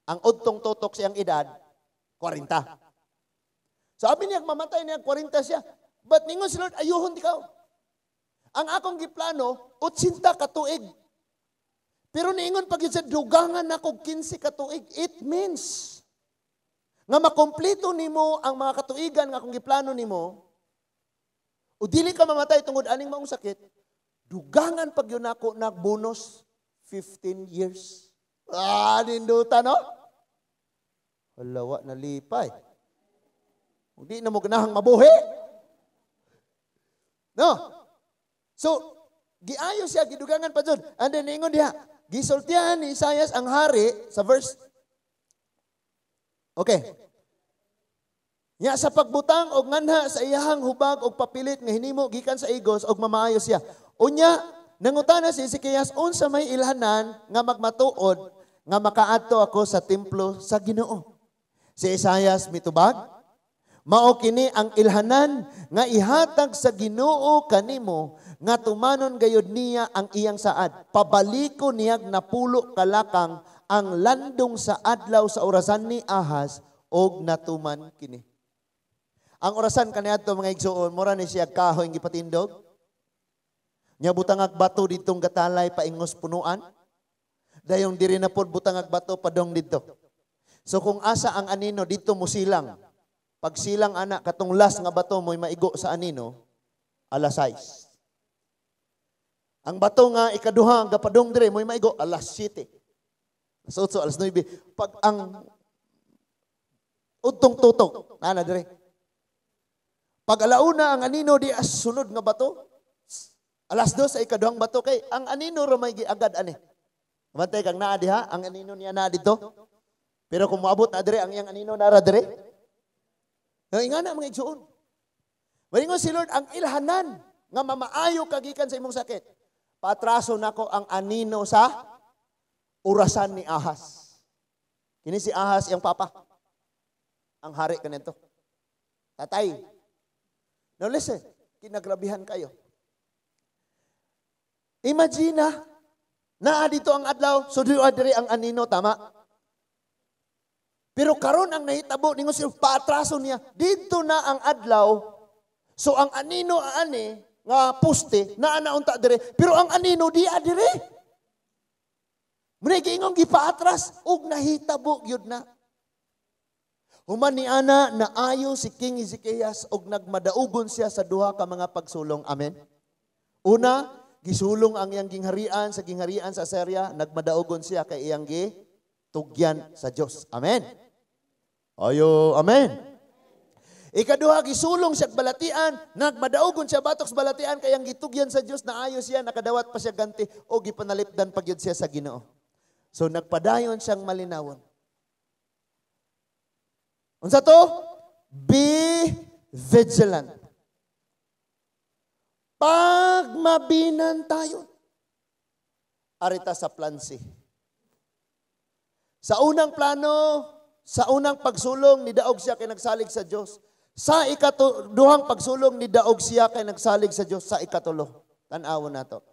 [SPEAKER 1] ang udtong tutok sa iyang edad, 40. So abi niya mamatay niya 40 siya. But ningon si Lord, "Ayuhon ikaw. Ang akong giplano, 80 ka tuig. Pero niingon pag yun sa dugangan nako 15 ka tuig," it means nga makompleto nimo ang mga katuigan nga akong giplano nimo, o dili ka mamatay tungod aning maong sakit, dugangan pag yun ako nag bonus 15 years. Ah, ninduta, no? Wala, wa na lipay. Hindi na mo ganahang mabuhi. No? So, giayo siya, gidugangan pa dyan. And then, ingon diha, gisultihan ni Isaias ang hari sa verse. Okay. Nya sa pagbutang og nganha sa iyahang hubag og papilit nga hinimo gikan sa igos og mamaayo siya. Unya nangutana si Ezekias, "Unsa may ilhanan nga magmatuod nga makaadto ako sa templo sa Ginoo?" Si Isaias mitubag, "Mao kini ang ilhanan nga ihatag sa Ginoo kanimo nga tumanon gayud niya ang iyang saad. Pabaliko niyag 10 kalakang ang landong sa adlaw sa orasan ni Ahaz," og natuman kini. Ang orasan kaniadto, mga igsuon, mura ni siya kahoy gipatindog. Nya butangag bato ditong gatalay paingos punuan. Dayong diri na pod butangag bato padong didto. So kung asa ang anino dito mo silang. Pag silang ana, katong last nga bato mo'y maigo sa anino alas 6. Ang bato nga ikaduha nga padong dire mo'y maigo alas 7. Alas 8, alas 9. Pag ang udtong tutok, nana dire. Pag alauna ang anino di as sunod nga bato. Alas 2 sa ikaduhang bato kay ang anino ra may giagad ani. Bantay kang naa diha, ang anino niya naa dito. Pero kung moabot na dire, ang iyang anino nara dire. Nga ingana, mga igsuon. Maingon si Lord, ang ilhanan nga mamaayo ka gikan sa imong sakit. Patraso nako ang anino sa orasan ni Ahas. Kini si Ahas, iyang papa. Ang hari kanito. Tatay. Now listen, kinagrabihan kayo. Imagine na, naa dito ang adlaw, so diri ang anino, tama? Pero karon ang nahitabo, ningon siya, paatraso niya. Dito na ang adlaw. So ang anino ani nga poste naa na unta dire, pero ang anino di dire. Muna giingong gipaatras ug nahitabo gyud na. Human ni ana, naayo si King Ezekias og nagmadaugon siya sa duha ka mga pagsulong. Amen. Una, gisulong ang iyang gingharian sa gingharian sa Assyria, nagmadaugon siya kay iyang gitugyan sa Dios. Amen. Ayo, amen. Ikaduha, gisulong siya balatian, nagmadaugon siya batok sa balatian kay ang gitugyan sa Dios, naayo siya, nakadawat pa siya ganti o gipanalipdan pa gyud siya sa Ginoo. So nagpadayon siyang malinawon. Unsa to? Be vigilant. Pagmabinan tayo. Arita sa plan C. Sa unang plano, sa unang pagsulong, nidaog siya kay nagsalig sa Dios. Sa ikaduhang pagsulong, nidaog siya kay nagsalig sa Dios. Sa ikatulo, tan-awon nato.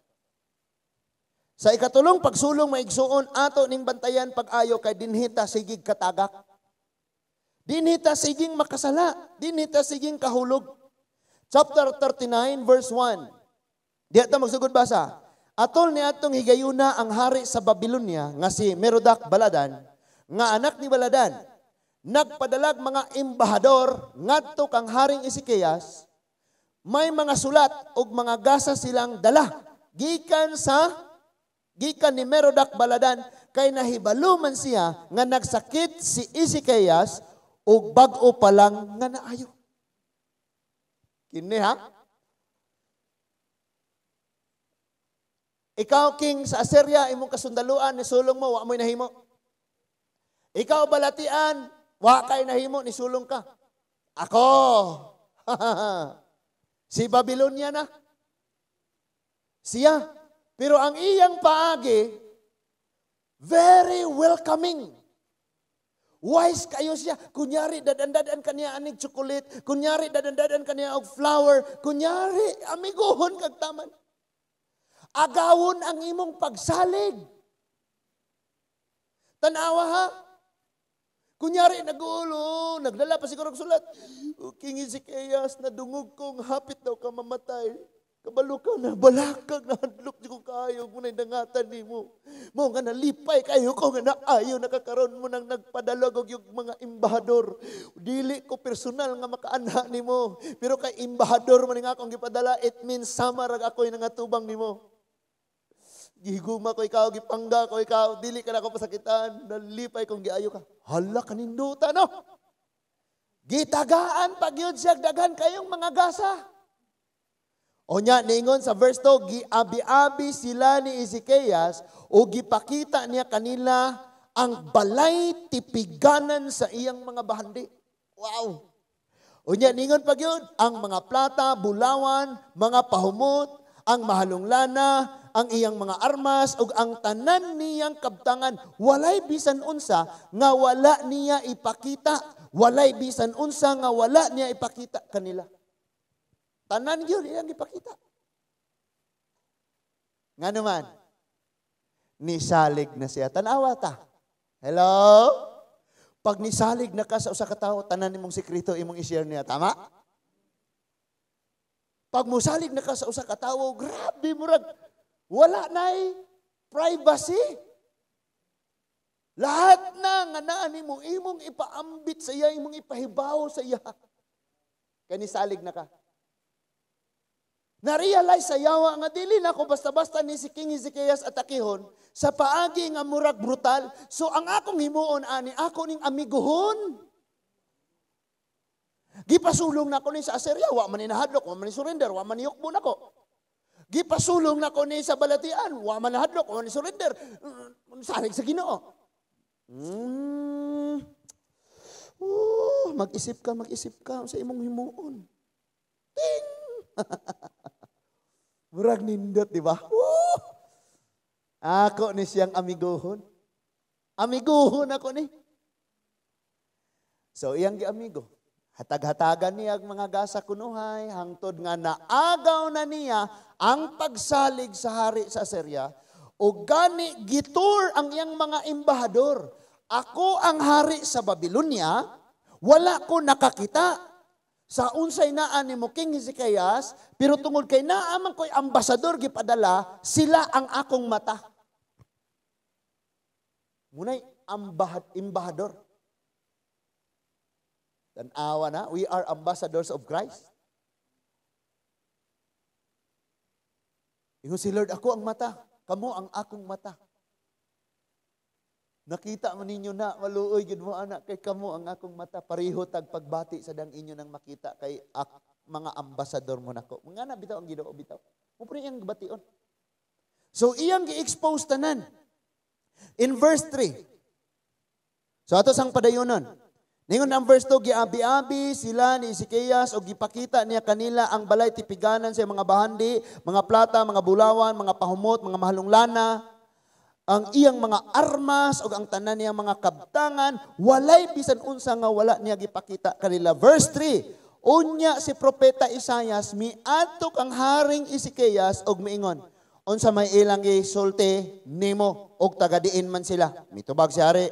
[SPEAKER 1] Sa ikatulong pagsulong, maigsuon, ato ning bantayan pag-ayo kay dinhita sigig katagak. Dinhita siging makasala. Dinhita siging kahulog. Chapter 39 verse 1. Diha ta magsugod basa. Atol ni atong higayuna ang hari sa Babylonia nga si Merodac Baladan, nga anak ni Baladan, nagpadalag mga embahador ngadto kang Haring Ezekias, may mga sulat ug mga gasa silang dala gikan ni Merodac Baladan kay nahibalo man siya nga nagsakit si Ezekias ug bag-o pa lang nga naayo. Kini ha? Ikaw, king sa Assyria, imong kasundaluan, nisulong mo, wa mo'y nahimo. Ikaw, balatian, wa kay nahimo, nisulong ka. Ako! Si Babylonia na. Siya. Pero ang iyang paagi, very welcoming. Wise kayo siya. Kunyari, dadan-dadan kaniya anig chocolate. Kunyari, dadan-dadan kaniya og flower. Kunyari, amiguhon kag taman. Agawon ang imong pagsalig. Tanawa ha. Kunyari, nag-uulo, nagdala pa siguro og sulat. King Ezekias, nadungog kong hapit daw ka mamatay. Kabalo ka na, balakag na hadlok di ko kayo, muna'y dangatan nimo. Mo nga nalipay kayo ko nga naayo, nakakaroon mo nang nagpadalag og yung mga embahador. Dili ko personal nga makaanha nimo, pero kay embahador man nga akong gipadala, it means sama rag ako'y nangatubang nimo. Gihiguma ko ikaw, gipangga ko ikaw, dili ka na ako pasakitan, nalipay kong giayo ka. Hala, kaninduta, no? Gitagaan pag yun siya, daghan kayong mga gasa. O nya, niingon sa verse 2, giabi-abi sila ni Ezekias o gipakita niya kanila ang balay tipiganan sa iyang mga bahandi. Wow! O nya, niingon pag yun, ang mga plata, bulawan, mga pahumot, ang mahalong lana, ang iyang mga armas, ug ang tanan niyang kabtangan, walay bisan unsa nga wala niya ipakita. Walay bisan unsa nga wala niya ipakita kanila. Tanan yun, iyang ipakita. Nga naman, nisalig na siya. Tanawa ta. Hello? Pag nisalig na ka sa usa ka tawo, tanan nimong sekreto imong i-share niya. Tama? Pag musalig na ka sa usa ka tawo, grabe murag wala na'y privacy. Lahat na nga naa nimo imong ipaambit sa iya, imong ipahibaw sa iya. Kay nisalig na ka. Na-realize sa yawa nga dili na ko basta-basta ni si King Ezekias atakihon sa paagi nga murag brutal. So ang akong himuon ani, ako ning amiguhon. Gipasulong na ko ni sa Assyria, wa man ni nahadlok, wa man ni surrender, wa man ni yukbo nako. Gipasulong na ko ni sa Balatian, wa man nahadlok, wa man ni surrender. Salig sa Ginoo. Mag-isip ka sa imong himuon. Ting! Murag nindot, di ba? Woo! Ako ni siyang amiguhon. Amiguhon ako ni. So, iyang giamigo. Hatag-hatagan niya ang mga gasa kunuhay, hangtod nga naagaw na niya ang pagsalig sa hari sa Assyria, o gani gitur ang iyang mga embahador. Ako ang hari sa Babylonia, wala ko nakakita sa unsay naa nimo, King Hezekias, pero tungod kay naa man ko'y ambasador gipadala, sila ang akong mata. Munay embahador. Tanawa na, we are ambassadors of Christ. Ingon si Lord, ako ang mata, kamo ang akong mata. Nakita man ninyo na, maluoy gid mo anak, kay kamo ang akong mata. Pareho tag pagbati sa dang inyo nang makita kay mga ambasador mo nako. Mga na bitaw ang Ginoo bitaw. Mo pre iyang bation. So iyang gi-expose tanan. In verse 3. So ato sang padayonon. Ningon ang verse 2, giabi-abi sila ni Ezekias og gipakita niya kanila ang balay tipiganan sa mga bahandi, mga plata, mga bulawan, mga pahumot, mga mahalong lana, ang iyang mga armas og ang tanan niyang mga kabtangan, walay bisan unsa nga wala niya gipakita kanila. Verse 3, unya si propeta Isayas miadto kang haring Ezekias og miingon, unsa may ilang gisulti nimo og taga-diin man sila. Mitubag si hari.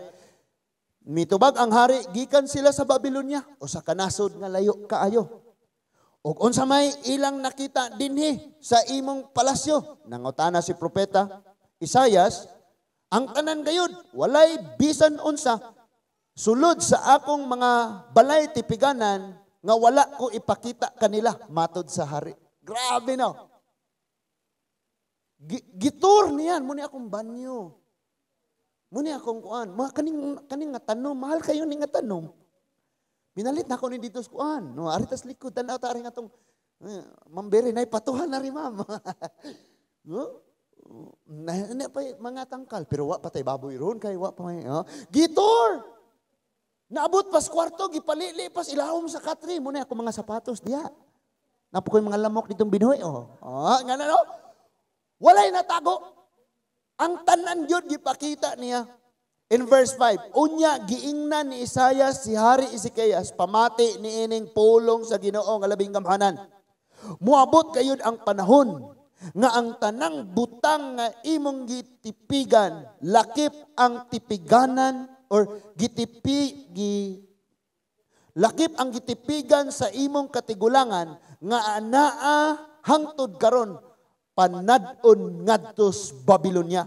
[SPEAKER 1] Mitubag ang hari gikan sila sa Babylonia usa ka nasod nga layo kaayo. Og unsa may ilang nakita dinhi sa imong palasyo? Nangutana si propeta Isayas, ang tanan gayud walay bisan unsa sulod sa akong mga balay tipiganan nga wala ko ipakita kanila matod sa hari. Grabe no. Gitur niyan mo ni akong banyo. Muni akong kuan, mga kaning nga tanom, mahal kayo ni nga tanom. Pinalit na ako ni dito sa kuan. No, ari tas likod tan-aw ta ari nga tong mambere nay patuhan na ri ma'am. No? Na pa mga tangkal pero wa pa tay baboy ron kay wa pa may oh. Gitor. Naabot pas kwarto gipalili pas ilawom sa katri muna ako mga sapatos diha. Napo koy mga lamok ditong binuhi oh. Oh, nga na no. Walay natago. Ang tanan gyud gipakita niya. In verse 5, unya giingnan ni Isayas si Hari Ezekias pamati niining pulong sa Ginoo nga labing gamhanan. Moabot kayod ang panahon nga ang tanang butang nga imong gitipigan, lakip ang tipiganan or lakip ang gitipigan sa imong katigulangan nga anaa hangtod karon panad-on ngadtos Babylonia.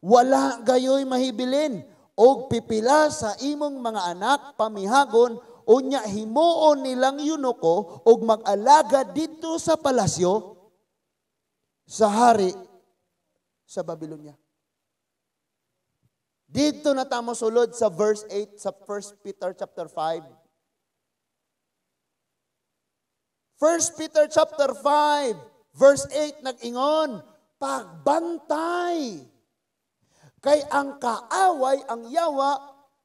[SPEAKER 1] Wala gayoy mahibilin og pipila sa imong mga anak pamihagon unya himuon nilang eunuko og mag-alaga didto sa palasyo sa hari sa Babylonia. Dito na tamo sulod sa verse 8 sa 1 Peter chapter 5. 1 Peter chapter 5 verse 8 nag-ingon, pagbantay kay ang kaaway, ang yawa,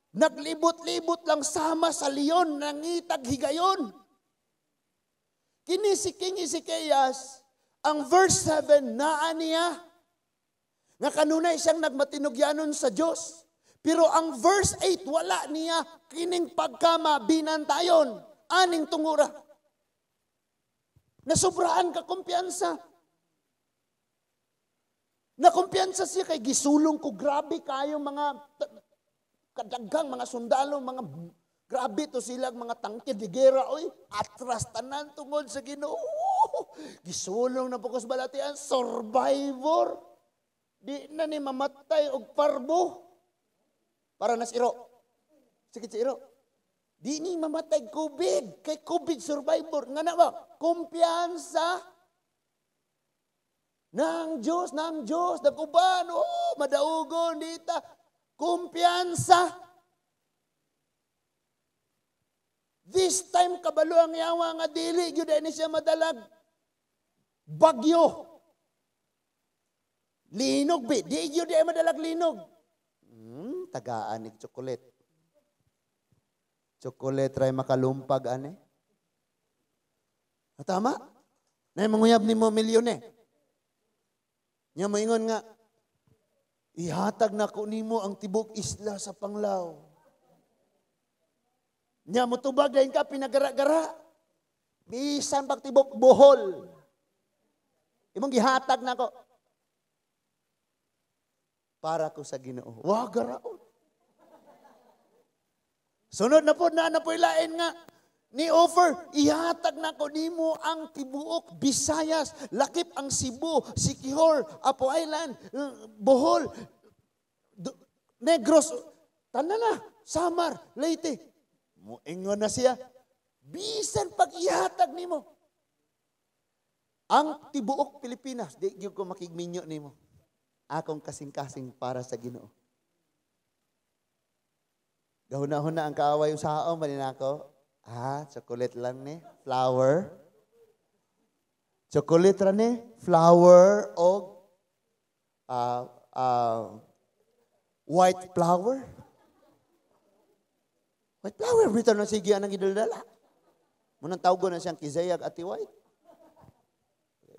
[SPEAKER 1] naglibot-libot lang sama sa leon, nangitag higayon. Kini si King Ezekias, ang verse 7, naa niya, nga kanunay siyang nagmatinugyanon sa Diyos. Pero ang verse 8, wala niya, kining pagkama, binantayon, aning tungura. Nasubraan ka kumpiyansa. Nakumpiyansa siya kay gisulong ko, grabe kayo mga kadaghang mga sundalo, mga grabe to silang mga tangke de gera, oy, atras tanan tungod sa Ginoo. Gisulong na pukos balatian, survivor. Di na ni mamatay og parbo. Para nas iro. Sakit sa iro. Di ni mamatay COVID. Kay COVID survivor. Nga na ba? Kumpiyansa. Nang Diyos, nag-uban. Oh, madaugon dita. Kumpiyansa. This time, kabalo ang yawa nga dili. Gyud ni siya madalag. Bagyo. Linog, bi. Di gyud ay madalag linog. Tagaan ni chocolate. Chocolate try makalumpag ane. Tama? Nay manguyab nimo milyon eh. Nya moingon nga ihatag nako nimo ang tibok isla sa Panglao. Nya motubag dayon ka pinagara-gara. Bisan pag tibok Bohol. Imong gihatag nako. Para ko sa Ginoo. Wa garaon. Sunod na po na na po lain nga ni offer, ihatag na ko nimo ang tibuok Visayas, lakip ang Cebu, Siquijor, Apo Island, Bohol, Negros, tanan na, Samar, Leyte. Muingon na siya, bisan pag ihatag nimo ang tibuok Pilipinas, di gyud ko makigminyo nimo. Akong kasing-kasing para sa Ginoo. Gahuna-huna ang kaaway usaon ba ni nako? Ah, chocolate lang ni, flower. Chocolate ra ni, flower og white flower. White flower bitaw na sige anang gidaldala. Munang tawgon na siyang kizayag ati white.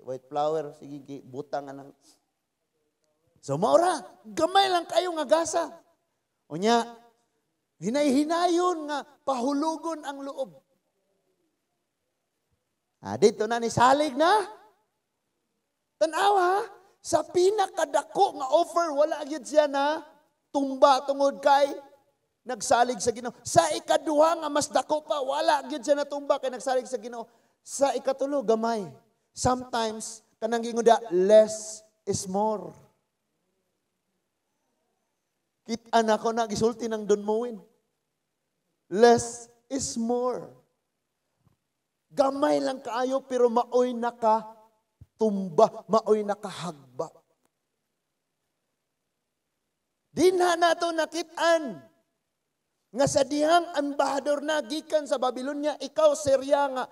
[SPEAKER 1] White flower sige butang anang. So maura, gamay lang kayo nga gasa. Unya, hinay-hinayon nga pahulugon ang loob. Ah, dito na ni salig na. Tanawa, sa pinakadako nga offer, wala gyud siya na tumba tungod kay nagsalig sa Ginoo. Sa ikaduha nga mas dako pa, wala gyud siya natumba kay nagsalig sa Ginoo. Sa ikatulo, gamay. Sometimes, kanang ginguda, less is more. Kita na ko na gisulti ng Don Moen. Less is more. Gamay lang kaayo pero maoy nakatumba, maoy nakahagba. Dinha nato nakit-an nga sa dihang ambahador na gikan sa Babylonia, ikaw Syria nga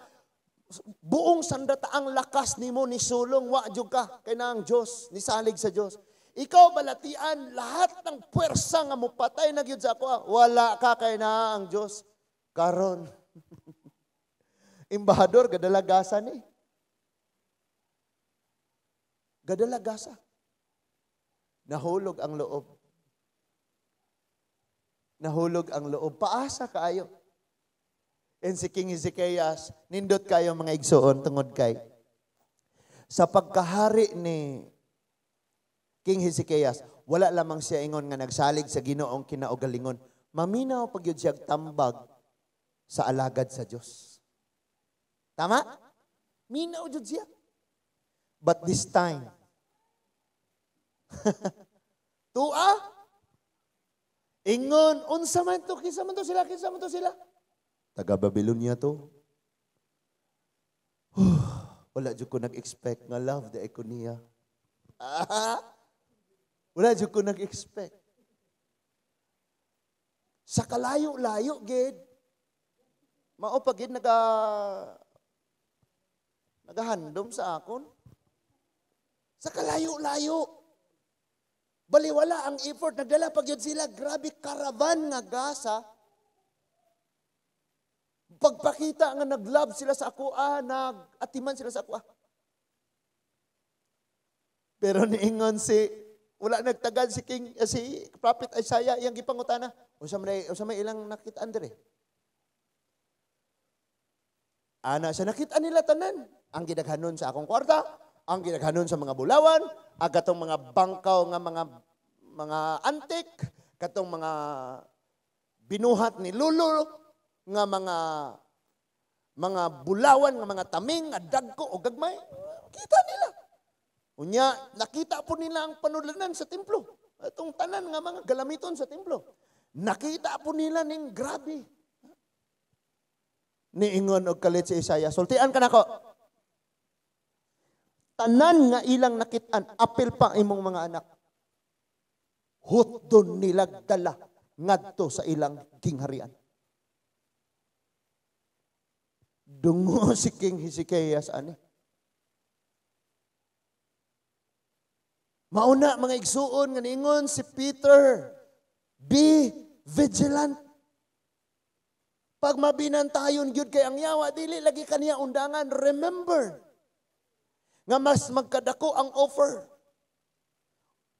[SPEAKER 1] buong sandataang lakas nimo ni sulong, wa jud ka kay na ang Dios, nisalig sa Dios. Ikaw balatian lahat ng puwersa nga mopatay na gyud sa ako, wala ka kay naa ang Dios. Karon embahador gadala gasa ni. Gadala gasa. Nahulog ang loob. Nahulog ang loob. Paasa kaayo. And si King Hezekiah, nindot kayo mga igsoon tungod kay sa pagkahari ni King Hezekiah, wala lamang siya ingon nga nagsalig sa Ginoong kinaugalingon. Maminaw pag yun siya tambag sa alagad sa Dios. Tama? Minaw jud siya. But this time, tua, ingon, unsa man to, kinsa man to sila, kinsa man to sila. Taga Babylonia to. Wala jud ko nag-expect nga love the ko niya. Wala jud ko nag-expect. Sa kalayo-layo, gid. Mao pa gid nagahandom sa akon. Sa kalayo-layo. Baliwala ang effort. Nagdala pag yun sila. Grabe, caravan nga gasa. Pagpakita nga nag-love sila sa ako, nag-atiman sila sa ako. Pero niingon si, wala nagtagad si King, si Prophet Isaiah, iyang gipangutana. Unsa may ilang nakitaan dire? Ana siya, nakita nila tanan. Ang gidaghanon sa akong kwarta, ang gidaghanon sa mga bulawan, ang katong mga bangkaw nga mga antik, katong mga binuhat ni Lolo, nga mga bulawan, nga mga taming, nga dagko o gagmay, kita nila. Unya, nakita po nila ang panulanan sa templo. Itong tanan nga mga galamiton sa templo. Nakita po nila ning grabe. Niingon og kalit si Isaiah, sultian ka nako. Tanan nga ilang nakitaan, apil pa imong mga anak. Hutdon nila dala ngadto sa ilang gingharian. Dungo si King Hezekiah ani. Mauna mga igsuon nga niingon si Peter, be vigilant. Pag mabinantayon gyud kay ang yawa, dili lagi kaniya undangan. Remember nga mas magkadako ang offer.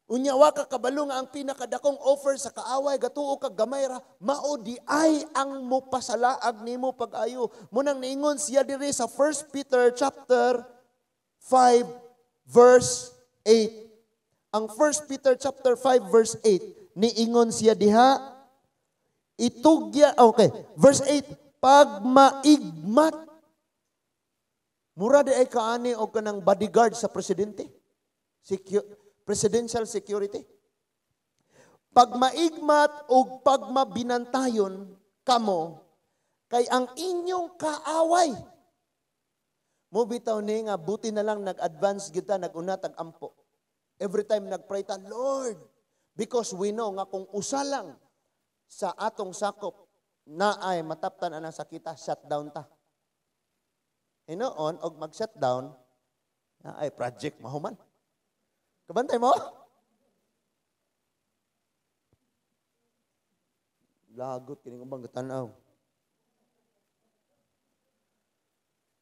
[SPEAKER 1] Unya wa ka kabalo nga ang pinakadakong offer sa kaaway gatuo kag gamay ra, mao di ay ang mopasalaag nimo pag-ayo. Munang niingon siya diri sa 1 Peter chapter 5 verse 8. Ang 1 Peter chapter 5 verse 8 niingon siya diha, Itugya, okay. Verse 8, pagmaigmat. Mura di ay kaani og kanang bodyguard sa presidente. Presidential security. Pagmaigmat og pagmabinantayon kamo kay ang inyong kaaway. Mo bitaw ni nga buti na lang nag-advance kita, nag-una tag-ampo. Every time nagpray ta, "Lord," because we know nga kung usa lang sa atong sakop na ay mataptan anang sakita, shutdown ta. Hinoon, og mag-shutdown, na ay project mahuman. Kabantay mo? Lagot kining ubang tanaw.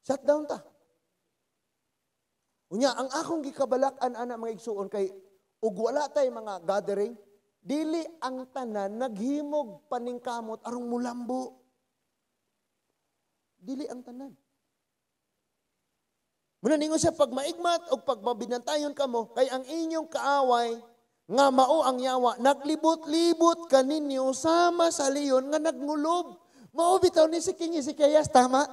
[SPEAKER 1] Shutdown ta. Unya, ang akong gikabalak-an ana mga igsuon kay ug wala tay mga gathering, dili ang tanan naghimog paningkamot arong mulambo. Dili ang tanan. Muna ningon siya, pag maigmat o pag mabinantayon kamo, kay ang inyong kaaway, nga mao ang yawa, naglibot-libot kaninyo sama sa leon nga nagngulob. Mao bitaw ni si King Hezekiah, tama?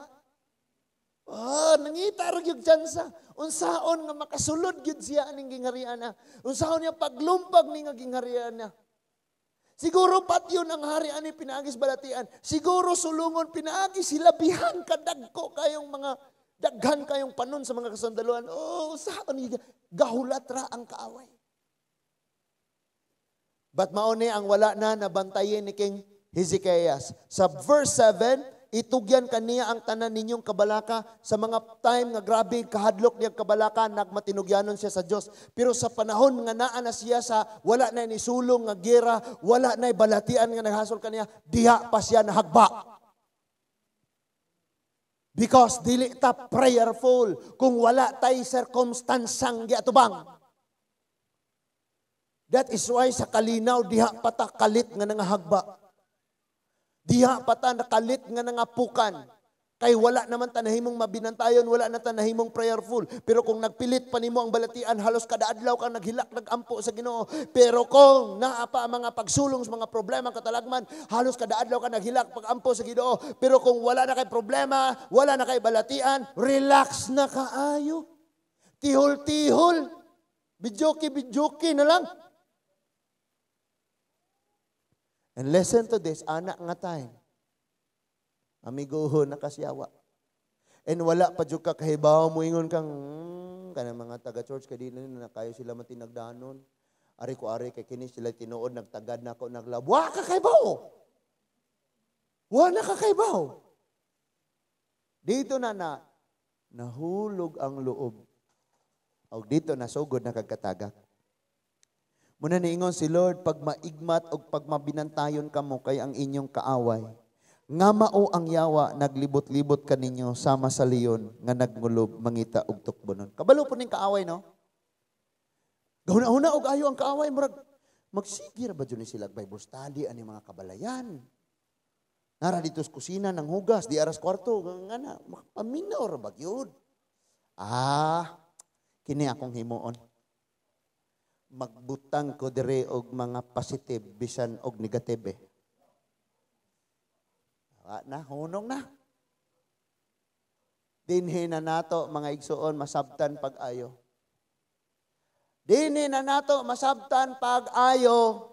[SPEAKER 1] Oh, nangita ra gyud tsansa. Unsaon nga makasulod gyud siya aning gingharian na. Unsaon niya paglumpag ni nga gingharian na. Siguro patyon ang hari ani pinaagis balatian. Siguro sulungon pinaagi silabihan kadagko kayong mga daghan kayong panon sa mga kasandaluan. Oh, unsaon ni gahulat ra ang kaaway. But mao ni ang wala na nabantayin ni King Hezekiah. Sa verse 7, itugyan kaniya ang tanan ninyong kabalaka. Sa mga time nga grabe kahadlok niyang kabalaka, nagmatinugyanon siya sa Dios. Pero sa panahon nga naa na siya sa wala na ni sulong nga gera, wala na balatian nga naghasol kaniya, diha pa siya nahagba. Because dili ta prayerful kung wala tay circumstansang giatubang. That is why sa kalinaw diha pa ta kalit nga nangahagba. Diha pa ta nakalit nga nangapukan. Kay wala naman tanahimong mabinantayon, wala na tanahimong prayerful. Pero kung nagpilit pa nimo ang balatian, halos kada adlaw kang naghilak, nagampo sa Ginoo. Pero kung naa pa ang mga pagsulong sa mga problema katalagman, halos kada adlaw kang naghilak pagampo sa Ginoo. Pero kung wala na kay problema, wala na kay balatian, relax na kaayo. Tihol-tihol. Bidyoki-bidyoki na lang. And listen to this, anak nga time. Amigo na kasyawa. And wala pa jud ka kahibaw mo ingon kang kanang mga taga-church kay di na kayo sila matinagdanon. Ari ko ari kay kini sila tinuod nagtagad nako naglab. Wa ka kahibaw. Wa na ka kahibaw. Dito na na nahulog ang loob. Og dito nasugod na kagkatagak. Muna niingon si Lord, pag maigmat o pag mabinantayon kamo kay ang inyong kaaway, nga mao ang yawa, naglibot-libot kaninyo sama sa leon nga nagngulob mangita og tukbonon. Kabalo po ning kaaway, no? Gahuna-huna og ayo ang kaaway, murag magsige ra ba jud ni sila Bible study ani mga kabalayan? Nara dito sa kusina nang hugas, di aras kwarto, nga na, makapaminaw ra ba gyud? Ah, kini akong himuon. Magbutang ko dire og mga positive bisan og negative. Wa na, hunong na. Dinhi na nato mga igsuon masabtan pag-ayo. Dinhi na nato masabtan pag-ayo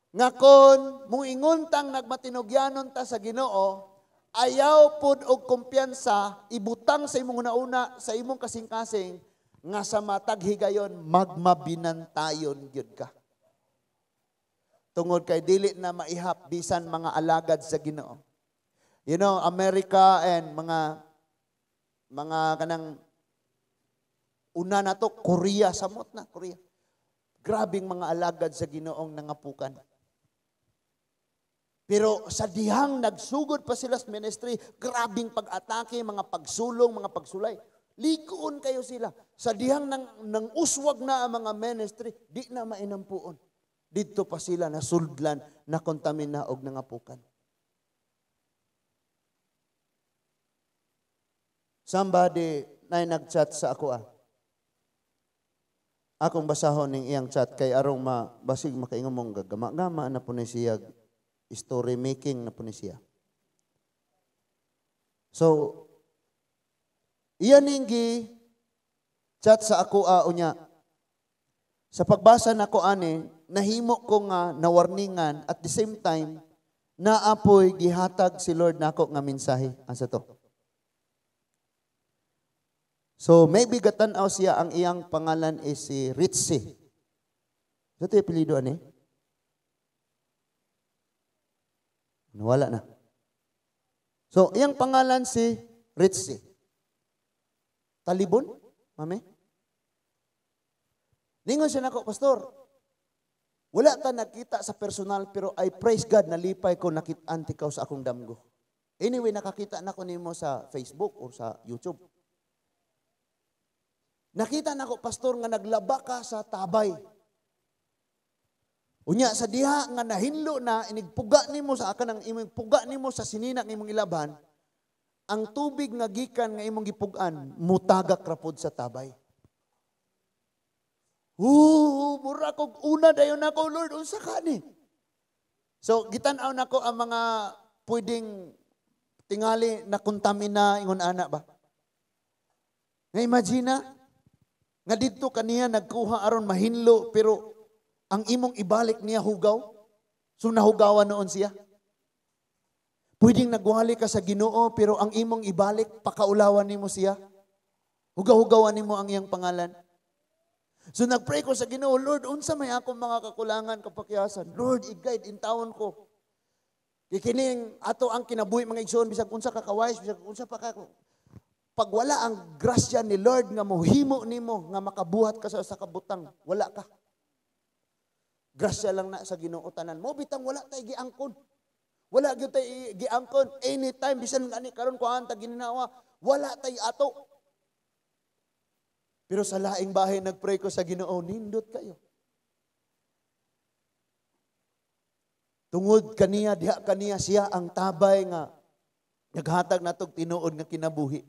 [SPEAKER 1] nga kon muingon tang nagmatinugyanon ta sa Ginoo, ayaw pud og kumpiyansa ibutang sa imong una-una sa imong kasing-kasing nga sa matag higayon magmabinantayon gyud ka. Tungod kay dili na maihap bisan mga alagad sa Ginoo. You know, America and mga kanang una na to, Korea, samot na, Korea. Grabing mga alagad sa Ginoong nangapukan. Pero sa dihang nagsugod pa sila sa ministry, grabing pag-atake, mga pagsulong, mga pagsulay. Likoon kayo sila. Sa dihang nang uswag na ang mga ministry, di na mainampuon. Dito pa sila nasuldlan, nakontamina og nangapukan. Somebody na nag-chat sa ako ah. Akong basahon ning iyang chat kay arong mabasig makaingon mong gagama-gama na po ni siyag Story making na po ni siya. So, iyan ning chat sa ako a unya. Sa pagbasa nako ani, nahimo ko nga nawarningan, at the same time naapoy gihatag si Lord nako nga mensahe asa to. So maybe gatan-aw siya, ang iyang pangalan is si Ritzy. Sa ito apelyido ani? Nawala na. So, iyang pangalan si Ritzy. Talibon, mami? Ningon siya nako, "Pastor, wala ta nagkita sa personal pero I praise God, nalipay ko nakit-an ikaw sa akong damgo. Anyway, nakakita na ko nimo sa Facebook or sa YouTube. Nakita nako, Pastor, nga naglaba ka sa tabay. Unya sa diha nga nahinlo na inigpuga nimo sa akan ang imong puga nimo sa sinina nga imong ilaban, ang tubig nga gikan nga imong gipugan mutagak ra pod sa tabay." Mura kog una dayon ako, "Lord, unsa ka ni?" So gitan-aw nako ang mga pwedeng tingali na kontamina, ingon ana ba? Nga imagine na, nga didto kaniya nagkuha aron mahinlo pero ang imong ibalik niya hugaw. So nahugawan noon siya. Pwedeng nagwali ka sa Ginoo pero ang imong ibalik pakaulawan nimo siya. Hugaw-hugawan nimo ang iyang pangalan. So nagpray ko sa Ginoo, "Lord, unsa may akong mga kakulangan, kapakyasan? Lord, i-guide intawon ko." Kay kining ato ang kinabuhi, mga igsoon, bisag unsa ka kawise, bisag unsa pa ka, pag wala ang grasya ni Lord nga mohimo nimo nga makabuhat ka sa usa ka butang, wala ka. Grasya lang na sa Ginoo tanan. Mo bitang wala tay giangkon. Wala gyud tay giangkon anytime, bisan gani karon kuan ta gininawa, wala tay ato. Pero sa laing bahay nagpray ko sa Ginoo, nindot kayo. Tungod kaniya diha kaniya siya ang tabay nga naghatag natog tinuod nga kinabuhi.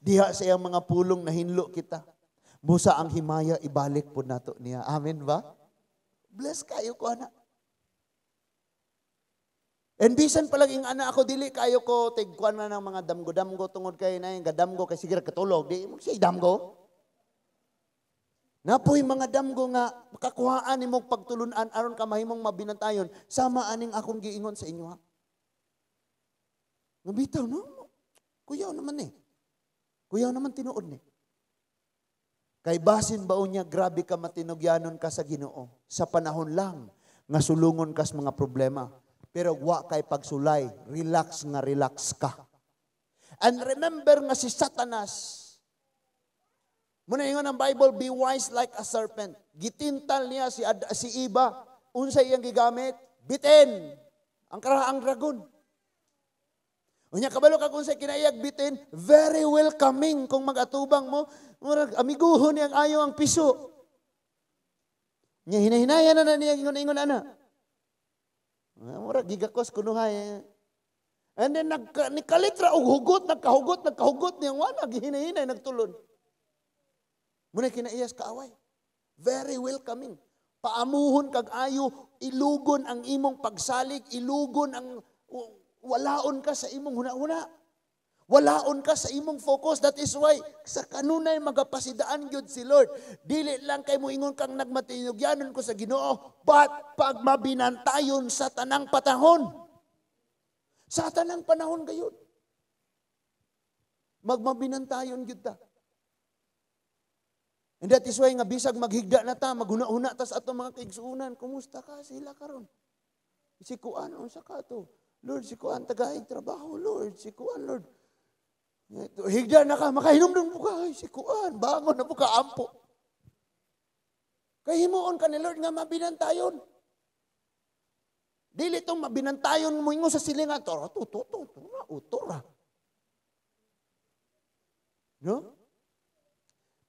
[SPEAKER 1] Diha sa iyang mga pulong nahinlo kita. Busa ang himaya ibalik po nato niya. Amen ba? Bless kayo ko ana. And bisan palaging ana ako dili kayo ko tigkuan na ng mga damgo-damgo tungod kay na gadamgo kay sige katulog di mo siya damgo. Napoy mga damgo nga makakuhaan nimong pagtulunan aron ka mahimong mabinantayon sama aning akong giingon sa inyo ha. Nga bitaw no. Kuyaw naman eh. Kuyaw naman tinuod ni. Kay basin ba niya, grabe ka matinugyanon ka sa Ginoo. Sa panahon lang nga sulungon kas mga problema. Pero wa kay pagsulay, relax nga relax ka. And remember nga si Satanas, muna ingon ang Bible, be wise like a serpent. Gitintal niya si Iba. Unsa iyang gigamit? Bitin. Ang karaang dragon. Unya kabalo ka kung sa kinaiyag bitin, very welcoming kung mag-atubang mo. Murag amiguhon niyang ayo ang piso. Nya hinahinaya na na niya ingon-ingon ana. Murag gigakos kunuhay. And then nikalitra og hugot, nagkahugot, nagkahugot niyang wala gihinahinay nagtulon. Muna kinaiyas kaaway. Very welcoming. Paamuhon kag ayo, ilugon ang imong pagsalig, ilugon ang walaon ka sa imong huna-huna. Walaon ka sa imong focus. That is why sa kanunay magapasidaan gyud si Lord. Dili lang kay moingon kang nagmatinugyanon ko sa Ginoo, but pag mabinantayon sa tanang panahon. Sa tanang panahon gayud. Magmabinantayon gyud ta. And that is why nga bisag maghigda na ta, maghuna-huna ta sa atong mga kaigsuonan, kumusta ka sila karon? Si kuan unsa ka to? Lord, si kuan tagaig trabaho, Lord, si kuan, Lord. Higda na ka, makahinumdum po ka, ay, si kuan, bangon na po ka, ampo. Kay himuon ka ni Lord nga mabinantayon. Dili itong mabinantayon mo ingon sa silingan, tora, to, to, to, tora, utora. No?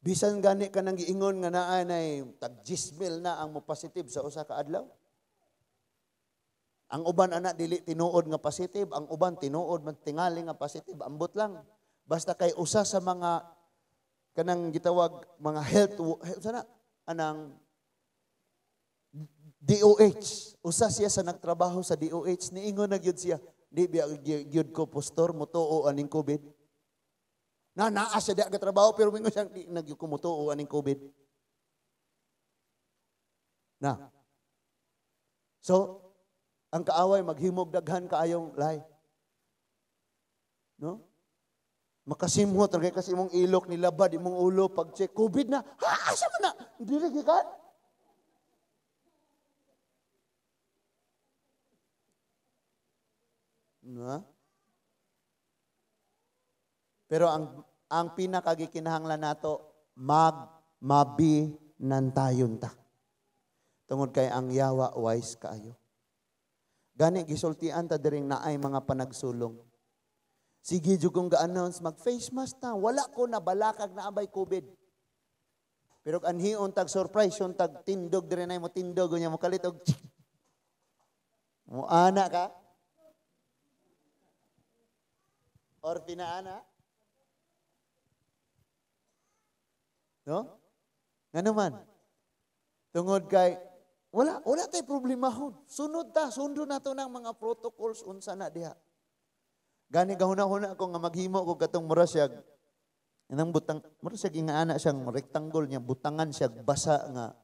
[SPEAKER 1] Bisan gani ka nang giingon nga naa nay tag 10,000 na ang mo positive sa usa ka adlaw. Ang uban ana dili tinuod nga positive, ang uban tinuod man tingali nga positive, ambot lang. Basta kay usa sa mga kanang gitawag mga health sana anang DOH. Usa siya sa nagtrabaho sa DOH. Niingon na gyud siya. Di biya gyud ko, pastor, mutuo aning COVID. Na naa siya di trabaho pero mingon siya di na gyud ko mutuo aning COVID. Na. So, ang kaaway maghimog daghan kaayong lay. No? Makasimhot ra kay kasi imong ilok nilabad imong ulo pag check COVID na. Ha, asa man na? Dili gikan. No? Pero ang pinakagikinahanglan nato magmabinantayon ta. Tungod kay ang yawa wise kaayo. Gani gisultian ta diring naay mga panagsulong. Sige jud kong ga-announce mag face mask ta. Wala ko nabalakag na abay COVID. Pero anhion tag surprise yon tag tindog diri nay mo tindog unya mo kalit og mo ana ka. Or pinaana. No? Ngano man? Tungod kay wala tay problemahon. Sunod ta, sundo nato ng mga protocols unsa na diha. Gani gahuna-huna ako nga maghimo ko katong mura siya inang butang mura siya ingaana siyang rectangle niya butangan siya basa nga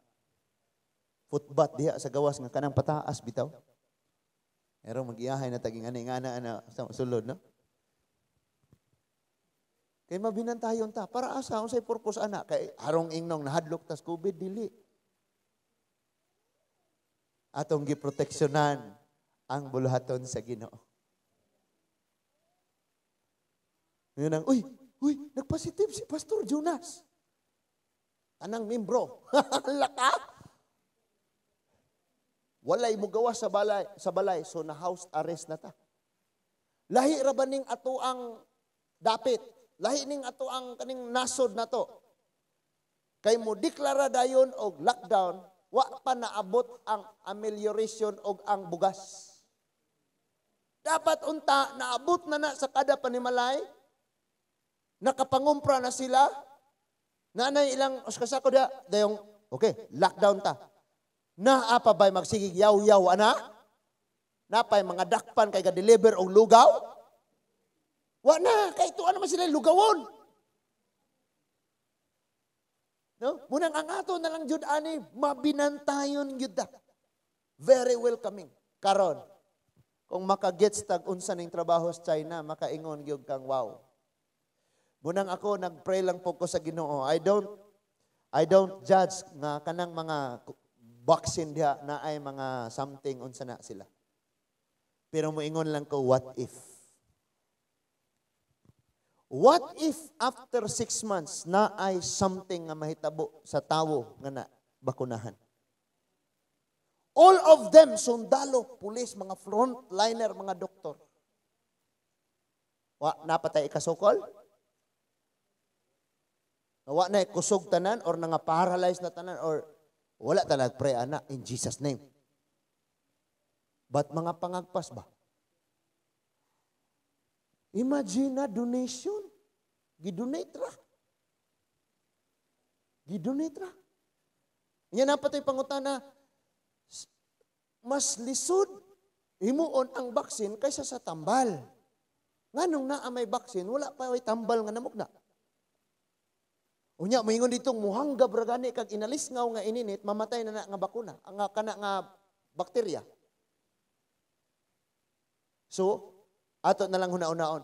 [SPEAKER 1] footbath diha sa gawas nga kanang pataas bitaw. Pero magiyahay na taging ani ingana ana sa sulod, no? Kay mabinantayon ta para asa unsay purpose ana kay harong ingnong nahadlok tas COVID dili. Atong giproteksyonan ang buluhaton sa Ginoo. Yun ang, uy, nagpositive si Pastor Jonas. Tanang membro. Laka. Walay mo gawas sa balay, so na house arrest na ta. Lahi ra ba ning ato ang dapit? Lahi ning ato ang kaning nasod na to. Kay mo deklara dayon og lockdown, wa pa naabot ang amelioration og ang bugas. Dapat unta naabot na na sa kada panimalay. Nakapangumpra na sila. Nanay ilang uskasako da dayong okay, lockdown ta. Naa pa bay magsigig yaw-yaw ana? Napay mga dakpan kay ga-deliver og lugaw? Wa na kay tuan naman sila lugawon. No? Munang ang ato na lang jud ani mabinantayon gyud ta. Very welcoming. Karon, kung makagets tag unsa ning trabaho sa China, makaingon gyud kang wow. Munang ako nagpray lang po ko sa Ginoo. I don't judge nga kanang mga vaccine diha na ay mga something unsa na sila. Pero moingon lang ko, what if? What if after 6 months na ay something nga mahitabo sa tawo nga na bakunahan? All of them, sundalo, pulis, mga frontliner, mga doktor. Wa napatay ikasukol? Wa na kusog tanan or nga paralyzed na tanan or wala ta nagpray ana in Jesus name. But mga pangagpas ba? Imagine na donation. Gidonate ra. Gidonate ra. Yan ang patoy pangutana, mas lisod himuon ang vaccine kaysa sa tambal. Nganong naa may vaccine, wala pa may tambal nga namugna. Unya, moingon ditong muhanggab ra gani kag inalisngaw nga ininit, mamatay na na nga bakuna, ang kana nga bakterya. So, ato na lang huna-unaon.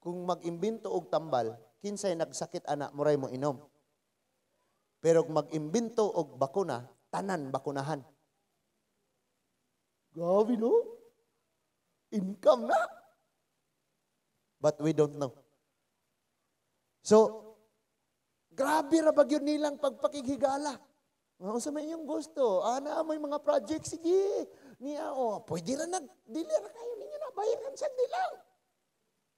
[SPEAKER 1] Kung mag-imbento og tambal, kinsay nagsakit ana, muray mo inom. Pero kung mag-imbento og bakuna, tanan bakunahan. Grabe no? Income na. But we don't know. So, grabe ra ba gyud nilang pagpakighigala. Unsa may inyong gusto? Ana may mga project, sige. Niya, oh, pwede ra nag, dili ra kayo ninyo na bayaran sa dilang.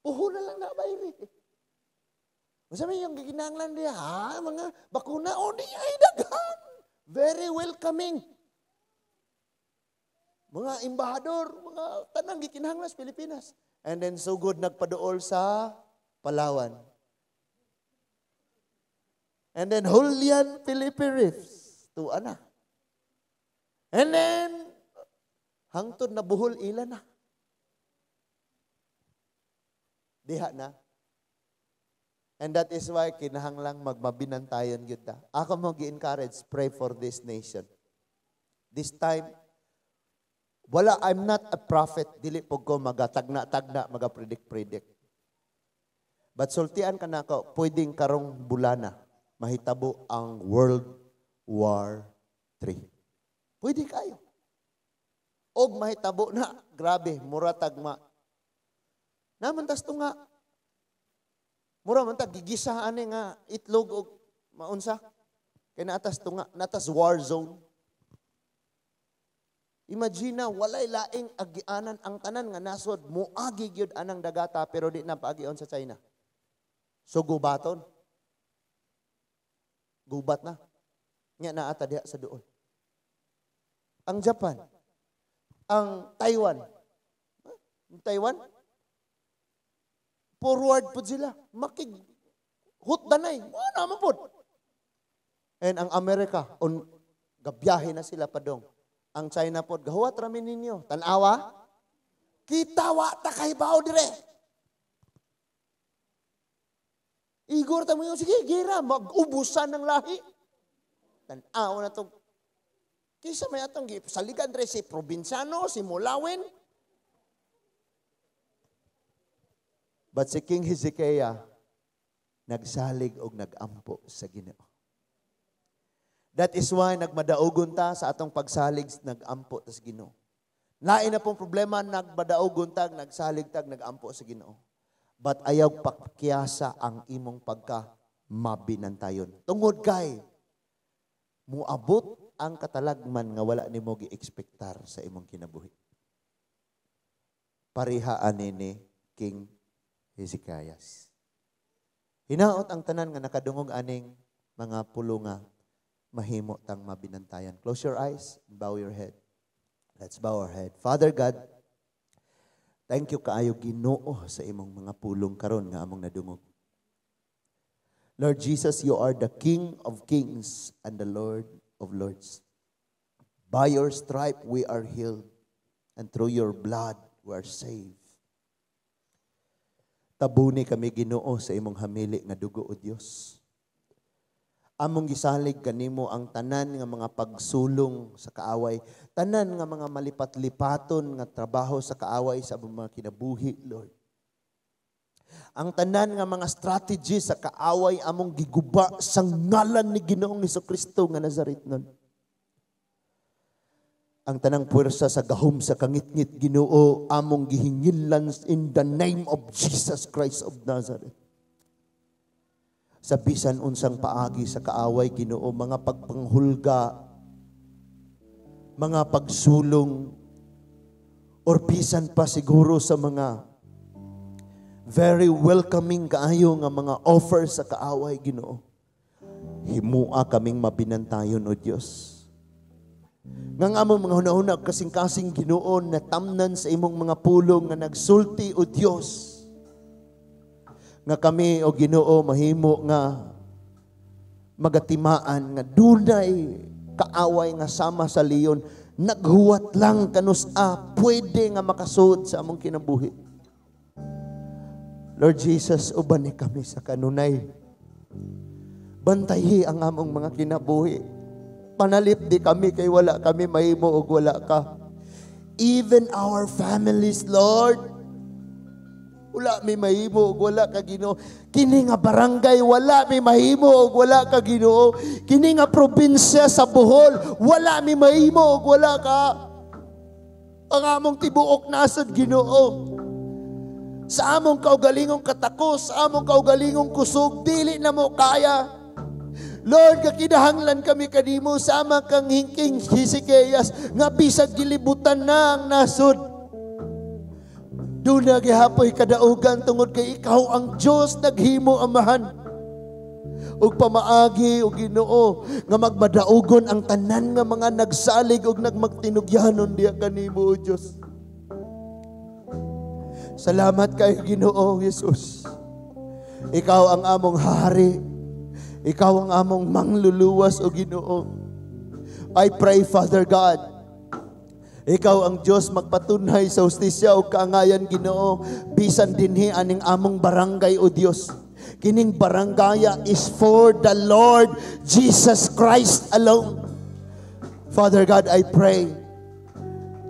[SPEAKER 1] Puhunan lang na bayri. Unsa may inyong gikinahanglan diha? Ha, mga bakuna, oh, di ay daghan. Very welcoming. Mga embahador, mga tanang gikinahanglan sa Pilipinas. And then sugod nagpaduol sa Palawan. And then Julian Felipe Reefs, tuwa na. And then Hangtod na buhol ila na. Diha na. And that is why kinahanglang magmabinantayon gyud ta. Ako mo gi-encourage, pray for this nation. This time, wala, I'm not a prophet, dili po ko magatagna-tagna, maga-predict-predict. But sultian ka na ako, pwedeng karong bulana, mahitabo ang World War III. Pwede kayo. Og mahitabo na, grabe, mura tagma. Naman tas nga. Mura man tag gigisa ani nga itlog og maunsa. Kay naatas tunga, natas war zone. Imagine na walay laing agianan ang tanan nga nasod moagi gyud anang dagata, pero di na paagion sa China. So gubaton. Gubat na. Nya naa ta diha sa duol. Ang Japan, ang Taiwan. Ang Taiwan, forward pud sila. Makig hutdanay. Wala man pud. And ang Amerika, on gabiyahe na sila padong. Ang China pod, gahuwat ra mi ninyo. Tanawa? Kita wa ta kahibaw dire. Igor ta mo yun, sige, gira, mag-ubusan ng lahi. Tanawa na to. Kisa may atong saligan dire si Probinsyano, si Mulawin. But si King Hezekiah, nagsalig og nagampo sa Ginoo. That is why nagmadaugon ta sa atong pagsalig, nagampo ta sa Ginoo. Lain na pong problema, nagmadaugon ta, nagsalig ta, nagampo sa Ginoo. But ayaw pakyasa ang imong pagka mabinantayon. Tungod kay muabot ang katalagman nga wala nimo gi-ekspektar sa imong kinabuhi. Pareha ani ni King Hezekiah. Hinaot ang tanan nga nakadungog aning mga pulunga, mahimo tang mabinantayan. Close your eyes and bow your head. Let's bow our head. Father God, thank you kaayo, Ginoo, sa imong mga pulong karon nga among nadungog. Lord Jesus, you are the King of kings and the Lord of lords. By your stripe we are healed, and through your blood we are saved. Tabuni kami, Ginoo, sa imong hamili nga dugo, o Dios. Among gisalig kanimo ang tanan nga mga pagsulong sa kaaway, tanan nga mga malipat-lipaton nga trabaho sa kaaway sa among mga kinabuhi, Lord. Ang tanan nga mga strategy sa kaaway among giguba sa ngalan ni Ginoong Kristo nga Nazaretnon. Ang tanang puwersa sa gahom sa kangitngit, Ginoo, among gihingilan in the name of Jesus Christ of Nazareth. Sa bisan unsang paagi sa kaaway, Ginoo, mga pagpanghulga, mga pagsulong, or bisan pa siguro sa mga very welcoming kaayo nga mga offer sa kaaway, Ginoo. Himua kaming mabinantayon, O Dios. Nga nga among mga hunahuna kasing-kasing, Ginoo, natamnan sa imong mga pulong nga nagsulti, O Dios. Nga kami, o Ginoo, mahimo nga magatimaan nga dunay kaaway nga sama sa leon, naghuwat lang kanus-a pwede nga makasud sa among kinabuhi. Lord Jesus, uban ni kami sa kanunay. Bantayi ang among mga kinabuhi. Panalip di kami kay wala kami mahimo og wala ka. Even our families, Lord, wala mi mahimo og wala ka, Ginoo. Kini nga barangay, wala mi mahimo og wala ka, Ginoo. Kini nga probinsya sa Bohol, wala mi mahimo og wala ka. Ang among tibuok nasod, Ginoo. Sa among kaugalingong katakos, sa among kaugalingong kusog, dili na mo kaya. Lord, kakinahanglan kami kanimo sama kang King Hezekias nga bisag gilibutan na ang nasod. Doon na gihapoy kadaugan tungod kay ikaw ang Diyos naghimo, Amahan. Ug pamaagi o Ginoo nga magmadaugon ang tanan nga mga nagsalig ug nagmagtinugyanon diya kanimo, o Diyos. Salamat kay Ginoo Jesus. Ikaw ang among hari. Ikaw ang among mangluluwas, o Ginoo. I pray, Father God, Ikaw ang Dios magpatunhay sa hustisya ug kaangayan, Ginoo, bisan dinhi aning among barangay, o Dios. Kining barangaya is for the Lord Jesus Christ alone. Father God, I pray,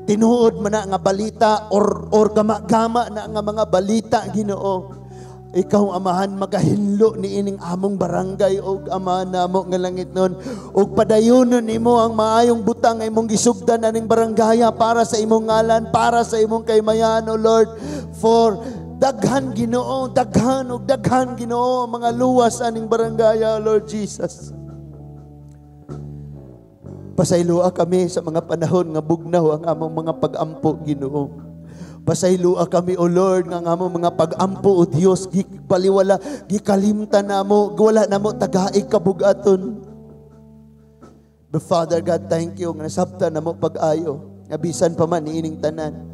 [SPEAKER 1] tinuod man na nga balita or gama-gama na nga mga balita, Ginoo. Ikaw, Amahan, magahinlo ni ining among barangay og Ama namo nga langitnon ug padayonon nimo ang maayong butang nga imong gisugdan aning barangaya para sa imong ngalan, para sa imong kaymayan, O Lord. For daghan, Ginoo, daghan og daghan, Ginoo, mga luwas aning barangaya, Lord Jesus. Pasayloa kami sa mga panahon nga bugnaw ang among mga pag-ampo, Ginoo. Pasayloa kami, O Lord, nga ang among mga pag-ampo, O Dios, gibaliwala, gikalimtan namo, wala namo tagaig kabugaton. But Father God, thank you nga nasabtan namo pag-ayo, nga bisan pa man niining tanan,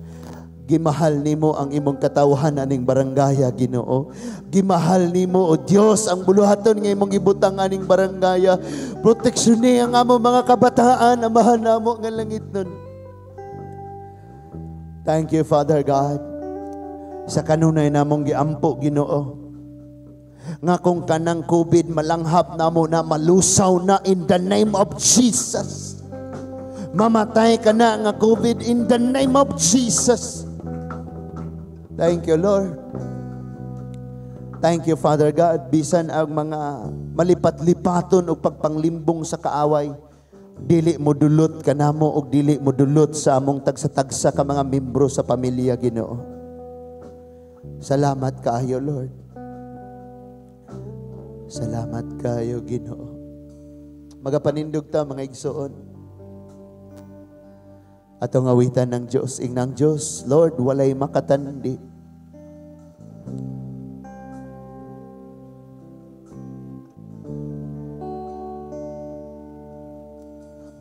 [SPEAKER 1] gimahal nimo ang imong katawhan aning barangaya, Ginoo. Gimahal nimo, O Dios, ang buluhaton nga imong gibutang aning barangaya. Proteksyon ni ang among mga kabataan, Amahan namo nga langitnon. Thank you, Father God, sa kanunay namong giampo, Ginoo, nga kung kanang COVID malanghap namo na malusaw na in the name of Jesus. Mamatay ka na nga COVID in the name of Jesus. Thank you, Lord. Thank you, Father God. Bisan ang mga malipat-lipaton o pagpanglimbong sa kaaway, dili mo dulot kanamo og dili mo dulot sa among tagsa-tagsa ka mga membro sa pamilya, Ginoo. Salamat kaayo, Lord. Salamat kaayo, Ginoo. Magapanindog ta, mga igsoon. Atong awitan ng Diyos, ingnang Diyos, Lord, walay makatandi.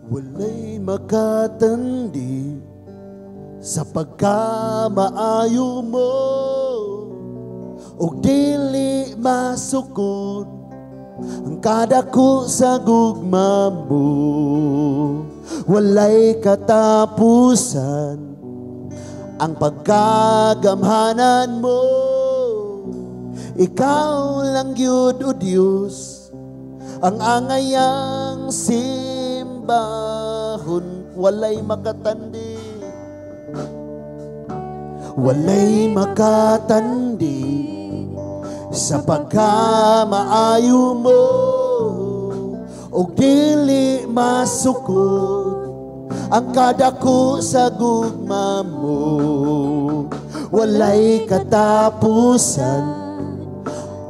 [SPEAKER 1] Walay makatandi sa pagkamaayo mo, ug dili masukod ang kadako sa gugma mo. Walay katapusan ang pagkagamhanan mo. Ikaw lang gyud, O Dios, ang angayang simbahon. Walay makatandi. Walay makatandi sa pagkamaayo mo, ug dili masukod ang kadako sa gugma mo. Walay katapusan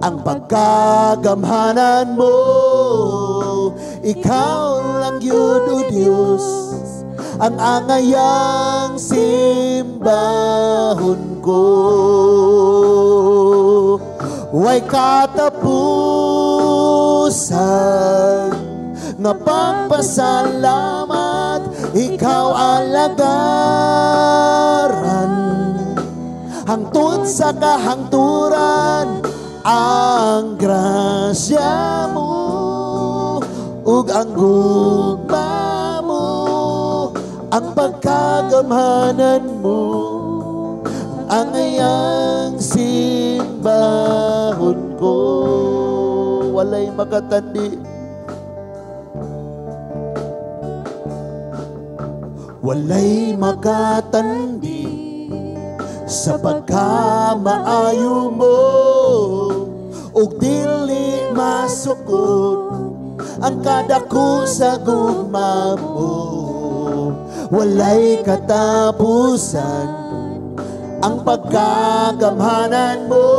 [SPEAKER 1] ang pagkagamhanan mo. Ikaw lang gyud, O Dios, ang angayang simbahon ko. Way katapusan nga pagpasalamat, ikaw alagaran hangtod sa kahangturan. Ang grasya mo ug ang gugma mo, ang pagkagamhanan mo, ang iyang simbahon ko. Walay makatandi. Walay makatandi sa pagkamaayo mo, ug dili masukod ang kadako sa gugma mo. Walay katapusan ang pagkagamhanan mo.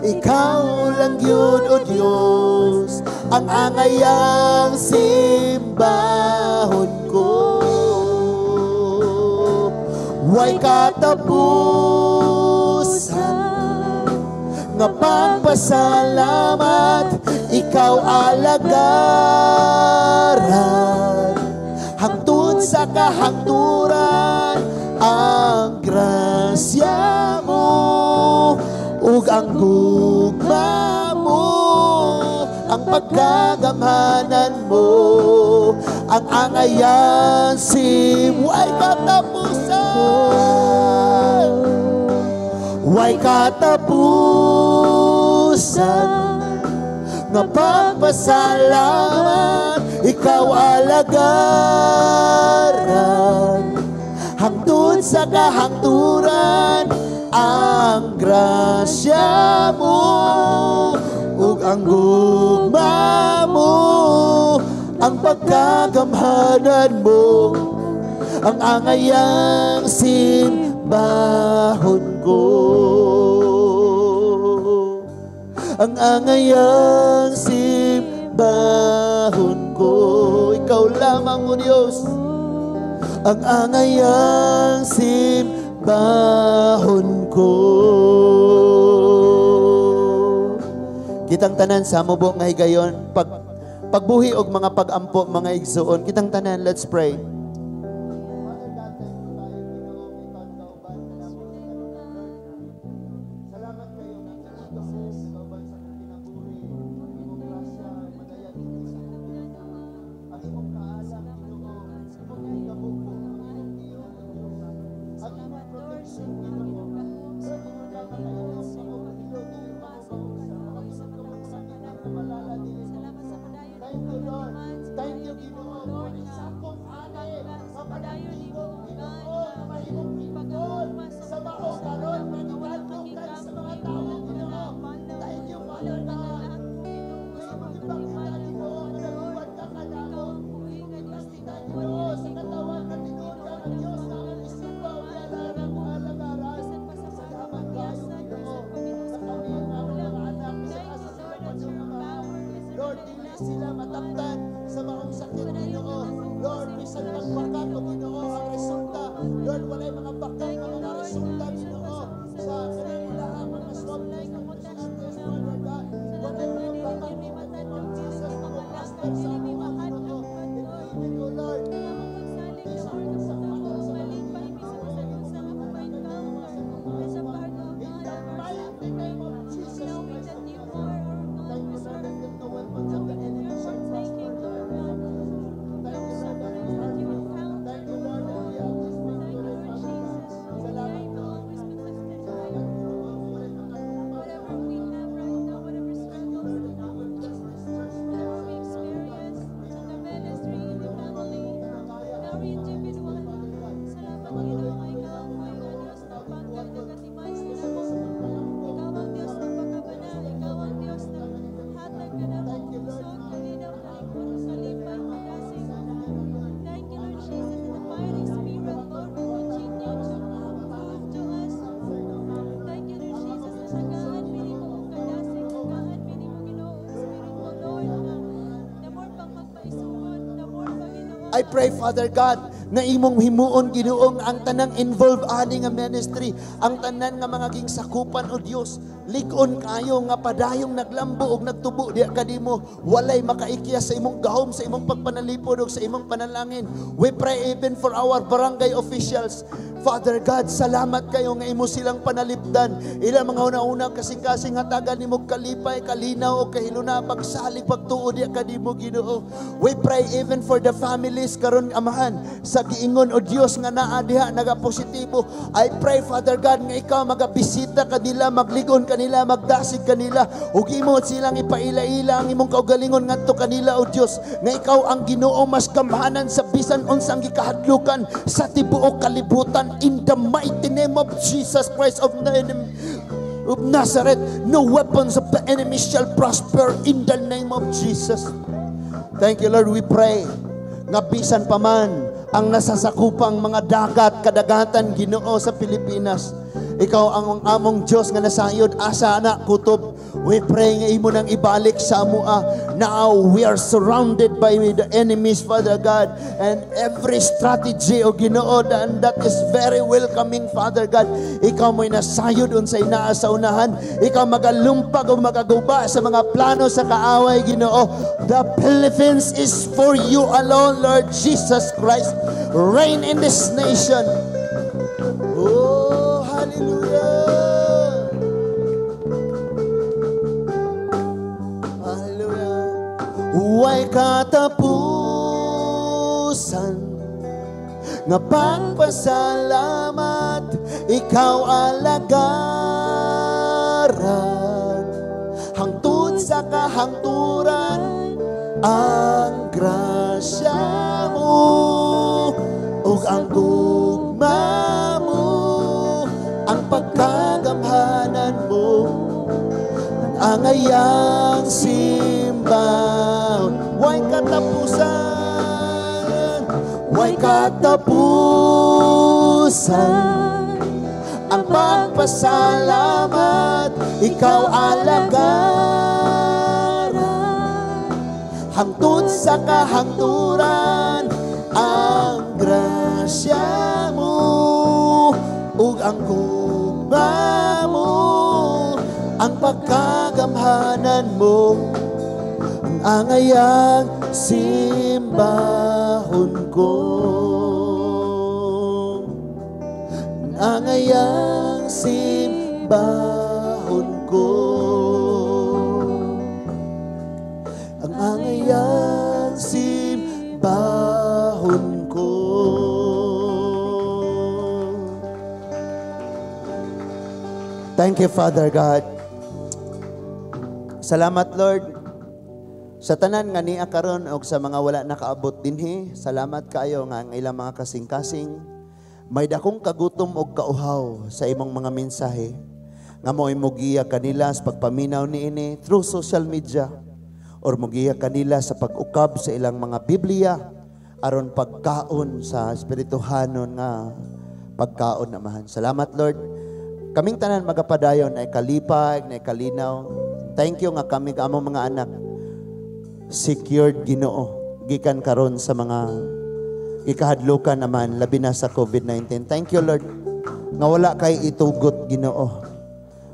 [SPEAKER 1] Ikaw lang gyud, O Dios, ang angayang simbahon ko. Way katapusan nga pagpasalamat, ikaw alagaran hangtod sa kahangturan. Ang grasya mo ug ang gugma mo, ang Pagkagamhanan mo, ang angayan way katapusan, way katapusan nga pagpasalamat, ikaw alagaran hangtod sa kahangturan. Ang grasya mo ug ang gugma mo, ang pagkagamhanan mo, ang angayang simbahon ko, ang angayang simbahon ko. Ikaw lamang, O Diyos, ang angayang simbahon ko. Kitang tanan sa mubo nga higayon, pagbuhi og mga pag-ampo, mga igsuon, kitang tanan, let's pray. Father God, thank you kayo, Ginoo, ikaw nagauban kanamo sa tanan, Lord. Salamat kayo nga ito nagauban sa akong kinabuhi. Imong grasya madayag ini sa akong kinabuhi. Ang imong kaalam, Ginoo, imong gikabuko, ang imong tiyo, O Diyos. Ang imong protection, Ginoo. Lord, ingon ka makainom kamo kahilo, dili kamo mausa. Makatulog kamo sakit nga malala, dili mausa. Thank you, Lord. Thank you, Ginoo. Kung sakop ani, mapanagtigong, Ginoo, nga mahimong lingkod sa mao karon nga gikadlukan sa mga tawo, Ginoo. Thank you, Father God. Nga imong ipakita, Ginoo, nga naguban ka kanamo. Imong ipakita, Ginoo, sa katawan nga tinuod ka nga Dios nga among isimba ug ialagaran ug alagaran. Salamat kayo, Ginoo, sa kami ang among mga anak, bisan asa sila padung. Lord, dili sila mataptan sa maong sakit, Ginoo. Lord, bisan pagbakak o, Ginoo, ang resulta. Lord, walay mga bakak nga mga resulta, Ginoo, sa kanang ilahang mga swab test, mga PCR test, Father God. Walay mga bakak in the name of Jesus, mga cluster sa mga Ginoo. And even, O Lord, bisan sa mga sa mga In the mighty name of Jesus Christ of Nazareth. Thank you, Lord, that no weapons of the enemy shall prosper, Lord. Thank you, Lord, that we are free. Thank you, Lord, that we have this victory, Father God. Salamat, Lord. Salamat, Ginoo. Walay makatupang sa mga tao. Thank you, Lord, that you will bless this church, Lord, sa Father God. Ginoo, kinakaya ang mga ministry, Father God. Na matuloy-tuloy na ang mga buhaton, especially sa pagpalampo para Thank you, Lord, nga ang among mga Lord. Ang among buhatan para sa mga kabataan sa upside down Father God. Ang among extension, Ginoo, mauban Ginoo. Lord, among I pray, Father God, nga imong himuon, Ginoong, ang tanang involved ani nga ministry, ang tanan nga mga ging sakupan, o Dios, lig-on kayo nga padayong naglambo og nagtubo diha kanimo, walay makaikya sa imong gahom, sa imong pagpanalipod ug sa imong panalangin. We pray even for our barangay officials. Father God, salamat kayo nga imo silang panalipdan. Ilang mga una-una kasing-kasing hatagan nimo kalipay, kalinaw o kahiluna pagsalig pagtuo diha kanimo, Ginoo. We pray even for the families karon, Amahan, sa giingon, o Dios, nga naa diha nagapositibo. I pray, Father God, nga ikaw magabisita kanila, magligon kanila, magdasig kanila ug imo silang ipaila-ila ang imong kaugalingon ngadto kanila, o Dios, nga ikaw ang Ginoo mas gamhanan sa bisan unsang gikahadlukan sa tibuok kalibutan. In the mighty name of Jesus Christ of Nazareth, no weapons of the enemy shall prosper in the name of Jesus. Thank you, Lord. We pray nga bisan pa man ang nasasakupang mga dagat, kadagatan, Ginoo, sa Pilipinas, ikaw ang among Diyos nga nasayod asa na kutob. We pray nga imo nang ibalik sa amoa. Now we are surrounded by the enemies, Father God, and every strategy, O Ginoo, and that is very welcoming, Father God. Ikaw mo'y nasayod unsay naa sa unahan. Ikaw magalumpag o magaguba sa mga plano sa kaaway, Ginoo. The Philippines is for you alone, Lord Jesus Christ. Reign in this nation. Oh, hallelujah. Hallelujah. Nga pagpasalamat, ikaw alagaran hangtod sa kahangturan. Ang grasya mo ug ang gugma mo, ang pagkagamhanan mo, ang angayang simbahon. Way katapusan, way katapusan ang pagpasalamat, ikaw alagaran hangtod sa kahangturan. Ang grasya mo ug ang gugma mo, ang pagkagamhanan mo, ang angayang simbahon ko, ang angayang simbahon ko, ang angayang simbahon ko. Thank you, Father God. Salamat, Lord. Sa tanan nga niya karon og sa mga wala nakaabot dinhi, salamat kaayo nga ang ilang mga kasing-kasing may dakong kagutom og kauhaw sa imong mga mensahe nga mo'y mugiya kanila sa pagpaminaw niini through social media or mugiya kanila sa pag-ukab sa ilang mga Biblia aron pagkaon sa espirituhanon nga pagkaon, Amahan. Salamat, Lord. Kaming tanan magapadayon ay kalipay, ay kalinaw. Thank you nga kami among mga anak secured, Ginoo, gikan karon sa mga ikahadlukan naman, labi na sa COVID-19. Thank you, Lord, nga wala kay itugot, Ginoo.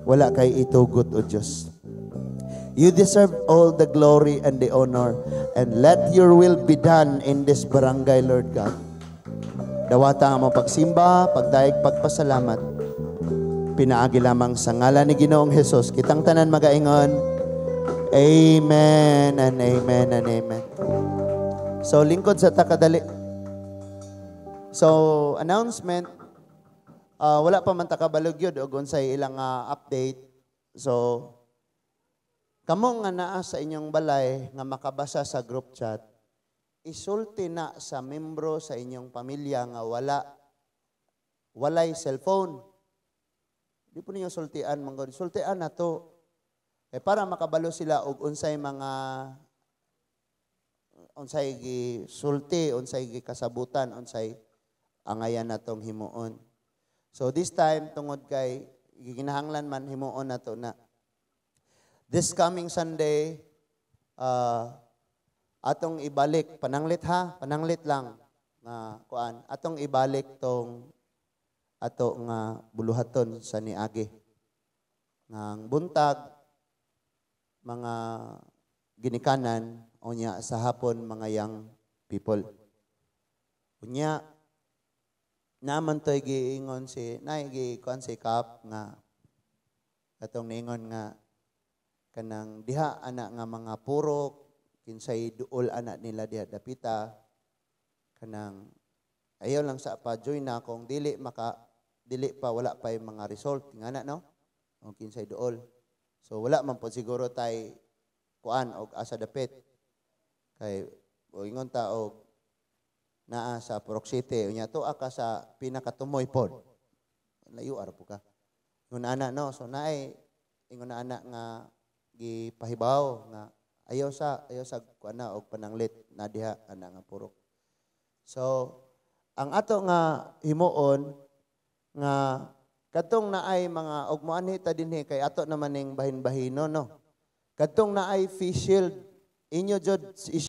[SPEAKER 1] Wala kay itugot, O Diyos. You deserve all the glory and the honor, and let your will be done in this barangay, Lord God. Dawata ang among pagsimba, pagdayeg, pagpasalamat. Pinaagi lamang sa ngalan ni Ginoong Hesus. Kitang tanan magaingon, Amen and amen and amen. So, lingkod sa takadali. So, announcement, wala pa man ta kabalo gyud og unsay ilang update. So, kamo nga naa sa inyong balay nga makabasa sa group chat, isulti na sa membro sa inyong pamilya nga walay cellphone. Di po ninyo sultian, manggod. Sultian na to. Eh, para makabalo sila og unsay mga unsay gi sulti, unsay gi kasabutan, unsay angayan natong himuon. So this time, tungod kay gikinahanglan man himuon nato na. This coming Sunday, atong ibalik, pananglit ha, pananglit lang nga kuan, atong ibalik tong ato nga buluhaton sa niagi. Ngang buntag mga ginikanan, unya sa hapon mga young people. Unya naman to'y giingon si nay gi kuan si Kap nga atong niingon nga kanang diha ana nga mga purok, kinsay duol ana nila diha dapita, kanang ayaw lang sa pa join na kung dili maka dili pa, wala pa yung mga result nga na, no, o kinsay duol. So wala man po siguro tay kuan og asa dapit kay o ingon ta og naa sa Purok City, unya tuwa ka sa pinakatumoy pod, layo ara po ka, ingon ana, no. So naay ingon ana nga gipahibaw nga ayaw sa kuan na og pananglit na diha ana nga purok. So ang ato nga himuon nga kadtong naay mga og moanhi ta dinhi kay ato naman ning bahin-bahino, no, kadtong naay face shield inyo jud.